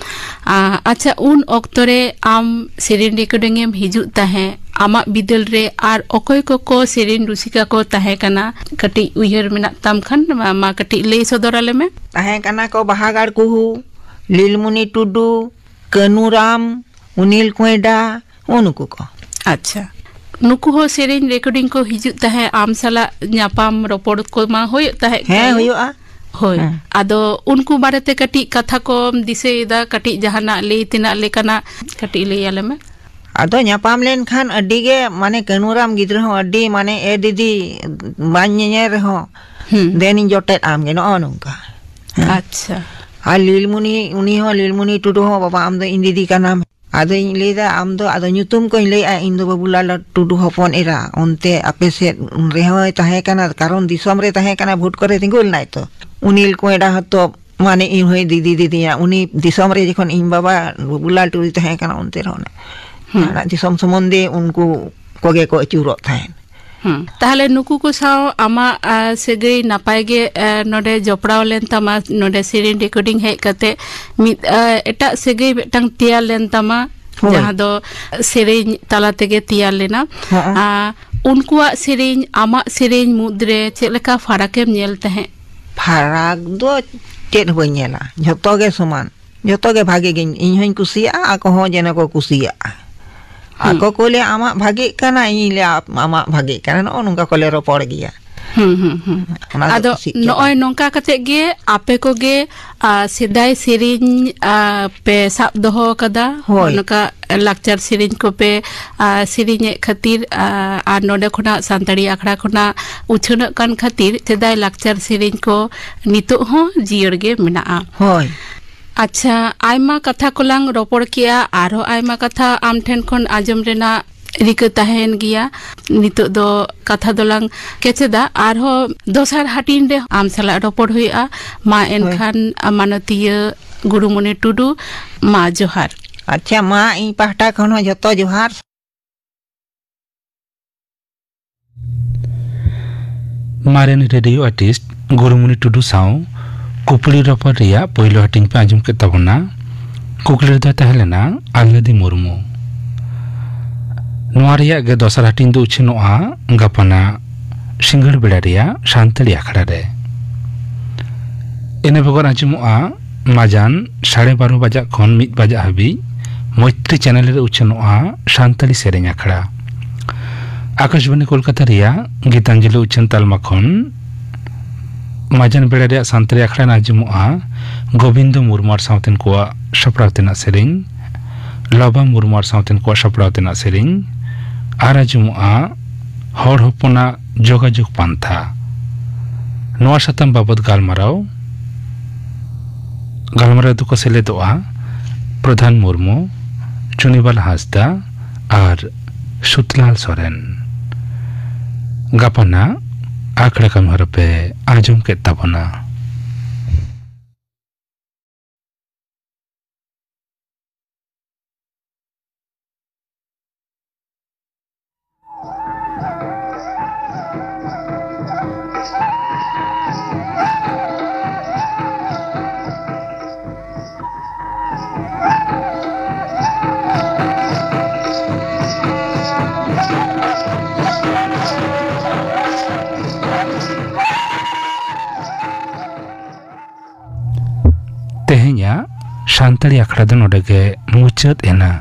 ᱟ, ᱟᱪᱪᱷᱟ, ᱩᱱ ᱚᱠᱛᱚ ᱨᱮ ᱟᱢ ᱥᱮᱨᱮᱧ recording ᱮᱢ ᱦᱤᱡᱩᱜ ᱛᱟᱦᱮᱸ, ᱟᱢᱟᱜ ᱵᱤᱫᱟᱹᱞ ᱨᱮ ᱟᱨ ᱚᱠᱚᱭ ᱠᱚᱠᱚ ᱥᱮᱨᱮᱧ ᱨᱩᱥᱤᱠᱟ ᱠᱚ ᱛᱟᱦᱮᱸ ᱠᱟᱱᱟ? ᱠᱟᱹᱴᱤᱡ ᱩᱭᱦᱟᱹᱨ ᱢᱮᱱᱟᱜ ᱛᱟᱢ ᱠᱷᱟᱱ ᱢᱟ, ᱢᱟ ᱠᱟᱹᱴᱤᱡ ᱞᱟᱹᱭ ᱥᱚᱫᱚᱨ ᱟᱞᱮ ᱢᱮ᱾ ᱛᱟᱦᱮᱸ ᱠᱟᱱᱟ ᱠᱚ ᱵᱟᱦᱟᱜᱟᱲ ᱠᱩᱦᱩ, ᱞᱤᱞᱢᱩᱱᱤ ᱴᱩᱰᱩ, ᱠᱟᱹᱱᱩᱨᱟᱢ, ᱚᱱᱤᱞ ᱠᱚᱭᱰᱟ, ᱱᱩᱠᱩ ᱠᱚ᱾ ᱟᱪᱪᱷᱟ, ᱱᱩᱠᱩ ᱦᱚᱸ ᱥᱮᱨᱮᱧ recording ᱠᱚ ᱦᱤᱡᱩᱜ ᱛᱟᱦᱮᱸᱫ, ᱟᱢ ᱥᱟᱞᱟᱜ ᱧᱟᱯᱟᱢ ᱨᱚᱯᱚᱲ ᱠᱚᱢᱟ ᱦᱩᱭᱩᱜ ᱛᱟᱦᱮᱸᱫ ᱦᱮᱸ, ᱜᱮ᱾ ᱦᱩᱭᱩᱜᱼᱟ᱾ ᱦᱳᱭ᱾ ᱦᱮᱸ᱾ ᱟᱫᱚ ᱩᱱᱠᱩ ᱵᱟᱨᱮᱛᱮ ᱠᱟᱹᱴᱤᱡ ᱠᱟᱛᱷᱟ ᱠᱚᱢ ᱫᱤᱥᱟᱹᱭᱮᱫᱟ, ᱠᱟᱹᱴᱤᱡ ᱡᱟᱦᱟᱱᱟᱜ ᱞᱟᱹᱭ ᱛᱮᱱᱟᱜ ᱞᱮᱠᱟᱱᱟᱜ ᱠᱟᱹᱴᱤᱡ ᱞᱟᱹᱭ ᱟᱞᱮ ᱢᱮ᱾ ᱟᱫᱚ ᱧᱟᱯᱟᱢ ᱞᱮᱱᱠᱷᱟᱱ ᱟᱹᱰᱤ ᱜᱮ, ᱢᱟᱱᱮ, ᱠᱟᱹᱱᱩᱨᱟᱢ ᱜᱤᱫᱽᱨᱟᱹ ᱦᱚᱸ ᱟᱹᱰᱤ, ᱢᱟᱱᱮ, "ᱮ ᱫᱤᱫᱤ, ᱵᱟᱹᱧ ᱧᱮᱧᱮᱞ ᱨᱮᱦᱚᱸ, ᱦᱩᱸ᱾ ᱫᱮᱱᱤᱧ ᱡᱚᱴᱮᱫ ᱟᱢ ᱜᱮ", ᱱᱚᱜᱼᱚ ᱱᱚᱝᱠᱟ᱾ ᱦᱮᱸ᱾ ᱟᱪᱪᱷᱟ᱾ ᱟᱨ ᱞᱤᱞᱢᱩᱱᱤ, ᱩᱱᱤ ᱦᱚᱸ, ᱞᱤᱞᱢᱩᱱᱤ ᱴᱩᱰᱩ ᱦᱚᱸ, "ᱵᱟᱵᱟ, ᱟᱢ ᱫᱚ ᱤᱧ ᱫᱤᱫᱤ ᱠᱟᱱᱟᱢ᱾" ᱟᱫᱚᱧ ᱞᱟᱹᱭᱫᱟ, "ᱟᱢ ᱫᱚ", ᱟᱫᱚ ᱧᱩᱛᱩᱢ ᱠᱚᱧ ᱞᱟᱹᱭᱮᱫᱼᱟ, "ᱤᱧ ᱫᱚ ᱵᱟᱹᱵᱩᱞᱟᱞ ᱴᱩᱰᱩ ᱦᱚᱯᱚᱱ ᱮᱨᱟ, ᱚᱱᱛᱮ ᱟᱯᱮ ᱥᱮᱫ ᱨᱮᱦᱚᱸᱭ ᱛᱟᱦᱮᱸ ᱠᱟᱱᱟ, ᱠᱟᱨᱚᱱ ᱫᱤᱥᱚᱢ ᱨᱮ ᱛᱟᱦᱮᱸ ᱠᱟᱱᱟ, ᱵᱷᱳᱴ ᱠᱚᱨᱮ ᱛᱤᱸᱜᱩ ᱞᱮᱱᱟᱭ ᱛᱚ, ᱩᱱᱤᱞ ᱠᱚᱭᱰᱟ ᱦᱚᱸᱛᱚ, ᱢᱟᱱᱮ, ᱤᱧ ᱦᱚᱸᱭ ᱫᱤᱫᱤ ᱫᱤᱫᱤᱭᱟ, ᱩᱱᱤ ᱫᱤᱥᱚᱢ ᱨᱮ ᱡᱚᱠᱷᱚᱱ ᱤᱧ ᱵᱟᱵᱟ ᱵᱟᱹᱵᱩᱞᱟᱞ ᱴᱩᱰᱩᱭ ᱛᱟᱦᱮᱸ ᱠᱟᱱᱟ, ᱚᱱᱛᱮ ᱨᱮᱦᱚᱸ ᱚᱱᱮ ᱦᱩᱸ᱾ ᱡᱟᱦᱟᱱᱟᱜ ᱫᱤᱥᱚᱢ ᱥᱚᱢᱚᱱᱫᱷᱮ ᱩᱱᱠᱩ ᱠᱚᱜᱮ ᱠᱚ ᱟᱹᱪᱩᱨᱚᱜ ᱛᱟᱦᱮᱸᱫ᱾" ᱦᱩᱸ᱾ ᱛᱟᱦᱞᱮ ᱱᱩᱠᱩ ᱠᱚ ᱥᱟᱶ ᱟᱢᱟᱜ, ᱟ, ᱥᱟᱹᱜᱟᱹᱭ ᱱᱟᱯᱟᱭ ᱜᱮ, ᱟ, ᱱᱚᱰᱮ ᱡᱚᱯᱲᱟᱣ ᱞᱮᱱ ᱛᱟᱢᱟ, ᱱᱚᱰᱮ ᱥᱮᱨᱮᱧ recording ᱦᱮᱡ ᱠᱟᱛᱮ ᱢᱤᱫ, ᱟ, ᱮᱴᱟᱜ ᱥᱟᱹᱜᱟᱹᱭ ᱢᱤᱫᱴᱟᱝ ᱛᱮᱭᱟᱨ ᱞᱮᱱ ᱛᱟᱢᱟ, ᱦᱳᱭ᱾ ᱡᱟᱦᱟᱸ ᱫᱚ ᱥᱮᱨᱮᱧ ᱛᱟᱞᱟ ᱛᱮᱜᱮ ᱛᱮᱭᱟᱨ ᱞᱮᱱᱟ᱾ ᱦᱚᱸᱜᱼᱚ᱾ ᱟ, ᱩᱱᱠᱩᱣᱟᱜ ᱥᱮᱨᱮᱧ, ᱟᱢᱟᱜ ᱥᱮᱨᱮᱧ ᱢᱩᱫᱽᱨᱮ ᱪᱮᱫ ᱞᱮᱠᱟ ᱯᱷᱟᱨᱟᱠ ᱮᱢ ᱧᱮᱞ ᱛᱟᱦᱮᱸᱫ? ᱯᱷᱟᱨᱟᱠ ᱫᱚ ᱪᱮᱫ ᱦᱚᱸ ᱵᱟᱹᱧ ᱧᱮᱞᱟ, ᱡᱷᱚᱛᱚ ᱜᱮ ᱥᱚᱢᱟᱱ, ᱡᱷᱚᱛᱚ ᱜᱮ ᱵᱷᱟᱜᱮ ᱜᱤᱧ, ᱤᱧ ᱦᱚᱸᱧ ᱠᱩᱥᱤᱭᱟᱜᱼᱟ, ᱟᱠᱚ ᱦᱚᱸ ᱡᱮᱱᱚ ᱠᱚ ᱠᱩᱥᱤᱭᱟᱜᱼᱟ᱾ ᱦᱩᱸ᱾ ᱟᱠᱚ ᱠᱚ ᱞᱟᱹᱭᱟ, "ᱟᱢᱟᱜ ᱵᱷᱟᱜᱮᱜ ᱠᱟᱱᱟ", ᱤᱧᱤᱧ ᱞᱟᱹᱭᱟ, "ᱟᱢᱟᱜ ᱵᱷᱟᱜᱮᱜ ᱠᱟᱱᱟ", ᱱᱚᱜᱼᱚ ᱱᱚᱝᱠᱟ ᱠᱚᱞᱮ ᱨᱚᱯᱚᱲ ᱜᱮᱭᱟ᱾ ᱦᱩᱸ, ᱦᱩᱸ, ᱦᱩᱸ᱾ ᱚᱱᱟ ᱫᱚ ᱟᱫᱚ ᱠᱩᱥᱤᱜ ᱠᱟᱱᱟ᱾ ᱱᱚᱜᱼᱚᱭ ᱱᱚᱝᱠᱟ ᱠᱟᱛᱮ ᱜᱮ ᱟᱯᱮ ᱠᱚᱜᱮ, ᱟ, ᱥᱮᱫᱟᱭ ᱥᱮᱨᱮᱧ, ᱟ, ᱯᱮ ᱥᱟᱵ ᱫᱚᱦᱚ ᱟᱠᱟᱫᱟ, ᱦᱳᱭ᱾ ᱱᱚᱝᱠᱟ ᱞᱟᱠᱪᱟᱨ ᱥᱮᱨᱮᱧ ᱠᱚᱯᱮ, ᱟ, ᱥᱮᱨᱮᱧᱮᱫ ᱠᱷᱟᱹᱛᱤᱨ, ᱟ, ᱟᱨ ᱱᱚᱰᱮ ᱠᱷᱚᱱᱟᱜ ᱥᱟᱱᱛᱟᱲᱤ ᱟᱠᱷᱲᱟ ᱠᱷᱚᱱᱟᱜ ᱩᱪᱷᱟᱹᱱᱚᱜ ᱠᱟᱱ ᱠᱷᱟᱹᱛᱤᱨ ᱥᱮᱫᱟᱭ ᱞᱟᱠᱪᱟᱨ ᱥᱮᱨᱮᱧ ᱠᱚ ᱱᱤᱛᱚᱜ ᱦᱚᱸ ᱡᱤᱭᱟᱹᱲ ᱜᱮ ᱢᱮᱱᱟᱜᱼᱟ᱾ ᱦᱳᱭ᱾ ᱟᱪᱪᱷᱟ, ᱟᱭᱢᱟ ᱠᱟᱛᱷᱟ ᱠᱚᱞᱟᱝ ᱨᱚᱯᱚᱲ ᱠᱮᱜᱼᱟ, ᱟᱨᱦᱚᱸ ᱟᱭᱢᱟ ᱠᱟᱛᱷᱟ ᱟᱢ ᱴᱷᱮᱱ ᱠᱷᱚᱱ ᱟᱸᱡᱚᱢ ᱨᱮᱱᱟᱜ ᱨᱤᱠᱟᱹ ᱛᱟᱦᱮᱸᱭᱮᱱ ᱜᱮᱭᱟ᱾ ᱱᱤᱛᱚᱜ ᱫᱚ ᱠᱟᱛᱷᱟ ᱫᱚᱞᱟᱝ ᱠᱮᱪᱮᱫᱟ, ᱟᱨᱦᱚᱸ ᱫᱚᱥᱟᱨ ᱦᱟᱹᱴᱤᱧ ᱨᱮ ᱟᱢ ᱥᱟᱞᱟᱜ ᱨᱚᱯᱚᱲ ᱦᱩᱭᱩᱜᱼᱟ᱾ ᱢᱟ ᱦᱳᱭ᱾ ᱮᱱᱠᱷᱟᱱ, ᱢᱟᱱᱚᱛᱤᱭᱟᱹ ᱜᱩᱨᱩᱢᱚᱱᱤ ᱴᱩᱰᱩ, ᱢᱟ ᱡᱚᱦᱟᱨ᱾ ᱟᱪᱪᱷᱟ, ᱢᱟ ᱤᱧ ᱯᱟᱦᱴᱟ ᱠᱷᱚᱱ ᱦᱚᱸ ᱡᱷᱚᱛᱚ ᱡᱚᱦᱟᱨ᱾ ᱢᱟᱨᱮᱱ ᱨᱮᱰᱤᱭᱳ ᱟᱨᱴᱤᱥᱴ ᱜᱩᱨᱩᱢᱩᱱᱤ ᱴᱩᱰᱩ ᱥᱟᱶ ᱠᱩᱠᱞᱤ ᱨᱚᱯᱚᱲ ᱨᱮᱭᱟᱜ ᱯᱳᱭᱞᱳ ᱦᱟᱹᱴᱤᱧ ᱯᱮ ᱟᱸᱡᱚᱢ ᱠᱮᱫ ᱛᱟᱵᱚᱱᱟ᱾ ᱠᱩᱠᱞᱤ ᱨᱮᱫᱚ ᱛᱟᱦᱮᱸ ᱞᱮᱱᱟ ᱟᱞᱞᱟᱫᱤ ᱢᱩᱨᱢᱩ᱾ ᱱᱚᱣᱟ ᱨᱮᱭᱟᱜ ᱜᱮ ᱫᱚᱥᱟᱨ ᱦᱟᱹᱴᱤᱧ ᱫᱚ ᱩᱪᱷᱟᱹᱱᱚᱜᱼᱟ ᱜᱟᱯᱟᱱᱟᱜ ᱥᱤᱸᱜᱟᱹᱲ ᱵᱮᱲᱟ ᱨᱮᱭᱟᱜ ᱥᱟᱱᱛᱟᱲᱤ ᱟᱠᱷᱲᱟ ᱨᱮ᱾ ᱤᱱᱟᱹ ᱵᱮᱜᱚᱨ ᱟᱸᱡᱚᱢᱚᱜᱼᱟ ᱢᱟᱡᱟᱱ ᱥᱟᱲᱮ ᱵᱟᱨᱚ ᱵᱟᱡᱟᱜ ᱠᱷᱚᱱ ᱢᱤᱫ ᱵᱟᱡᱟᱜ ᱦᱟᱹᱵᱤᱡ ᱢᱚᱭᱛᱨᱤ ᱪᱮᱱᱮᱞ ᱨᱮ ᱩᱪᱷᱟᱹᱱᱚᱜᱼᱟ ᱥᱟᱱᱛᱟᱲᱤ ᱥᱮᱨᱮᱧ ᱟᱠᱷᱲᱟ᱾ ᱟᱠᱟᱥᱵᱟᱬᱤ ᱠᱳᱞᱠᱟᱛᱟ ᱨᱮᱭᱟᱜ ᱜᱤᱛᱟᱧᱡᱚᱞᱤ ᱩᱪᱷᱟᱹᱱ ᱛᱟᱞᱢᱟ ᱠᱷᱚᱱ ᱢᱟᱡᱟᱱ ᱵᱮᱲᱟ ᱨᱮᱭᱟᱜ ᱥᱟᱱᱛᱟᱲᱤ ᱟᱠᱷᱲᱟ ᱨᱮ ᱟᱸᱡᱚᱢᱚᱜᱼᱟ ᱜᱳᱵᱤᱱᱫᱚ ᱢᱩᱨᱢᱩ ᱟᱨ ᱥᱟᱶᱛᱮᱱ ᱠᱚᱣᱟᱜ ᱥᱟᱯᱲᱟᱣ ᱛᱮᱱᱟᱜ ᱥᱮᱨᱮᱧ, ᱞᱚᱵᱟ ᱢᱩᱨᱢᱩ ᱟᱨ ᱥᱟᱶᱛᱮᱱ ᱠᱚᱣᱟᱜ ᱥᱟᱯᱲᱟᱣ ᱛᱮᱱᱟᱜ ᱥᱮᱨᱮᱧ, ᱟᱨ ᱟᱸᱡᱚᱢᱚᱜᱼᱟ ᱦᱚᱲ ᱦᱚᱯᱚᱱᱟᱜ ᱡᱳᱜᱟᱡᱳᱜᱽ ᱯᱟᱱᱛᱷᱟ᱾ ᱱᱚᱣᱟ ᱥᱟᱛᱟᱢ ᱵᱟᱵᱚᱛ ᱜᱟᱞᱢᱟᱨᱟᱣ, ᱜᱟᱞᱢᱟᱨᱟᱣ ᱫᱚᱠᱚ ᱥᱮᱞᱮᱫᱚᱜᱼᱟ ᱯᱨᱚᱫᱷᱟᱱ ᱢᱩᱨᱢᱩ, ᱪᱩᱱᱤᱵᱟᱞ ᱦᱟᱸᱥᱫᱟ ᱟᱨ ᱥᱩᱛᱞᱟᱞ ᱥᱚᱨᱮᱱ᱾ ᱜᱟᱯᱟᱱᱟᱜ ᱟᱠᱷᱲᱟ ᱠᱟᱹᱢᱤ ᱦᱚᱨᱟ ᱯᱮ ᱟᱸᱡᱚᱢ ᱠᱮᱫ ᱛᱟᱵᱚᱱᱟ᱾ ᱛᱮᱦᱮᱧᱟᱜ ᱥᱟᱱᱛᱟᱲᱤ ᱟᱠᱷᱲᱟ ᱫᱚ ᱱᱚᱰᱮ ᱜᱮ ᱢᱩᱪᱟᱹᱫ ᱮᱱᱟ᱾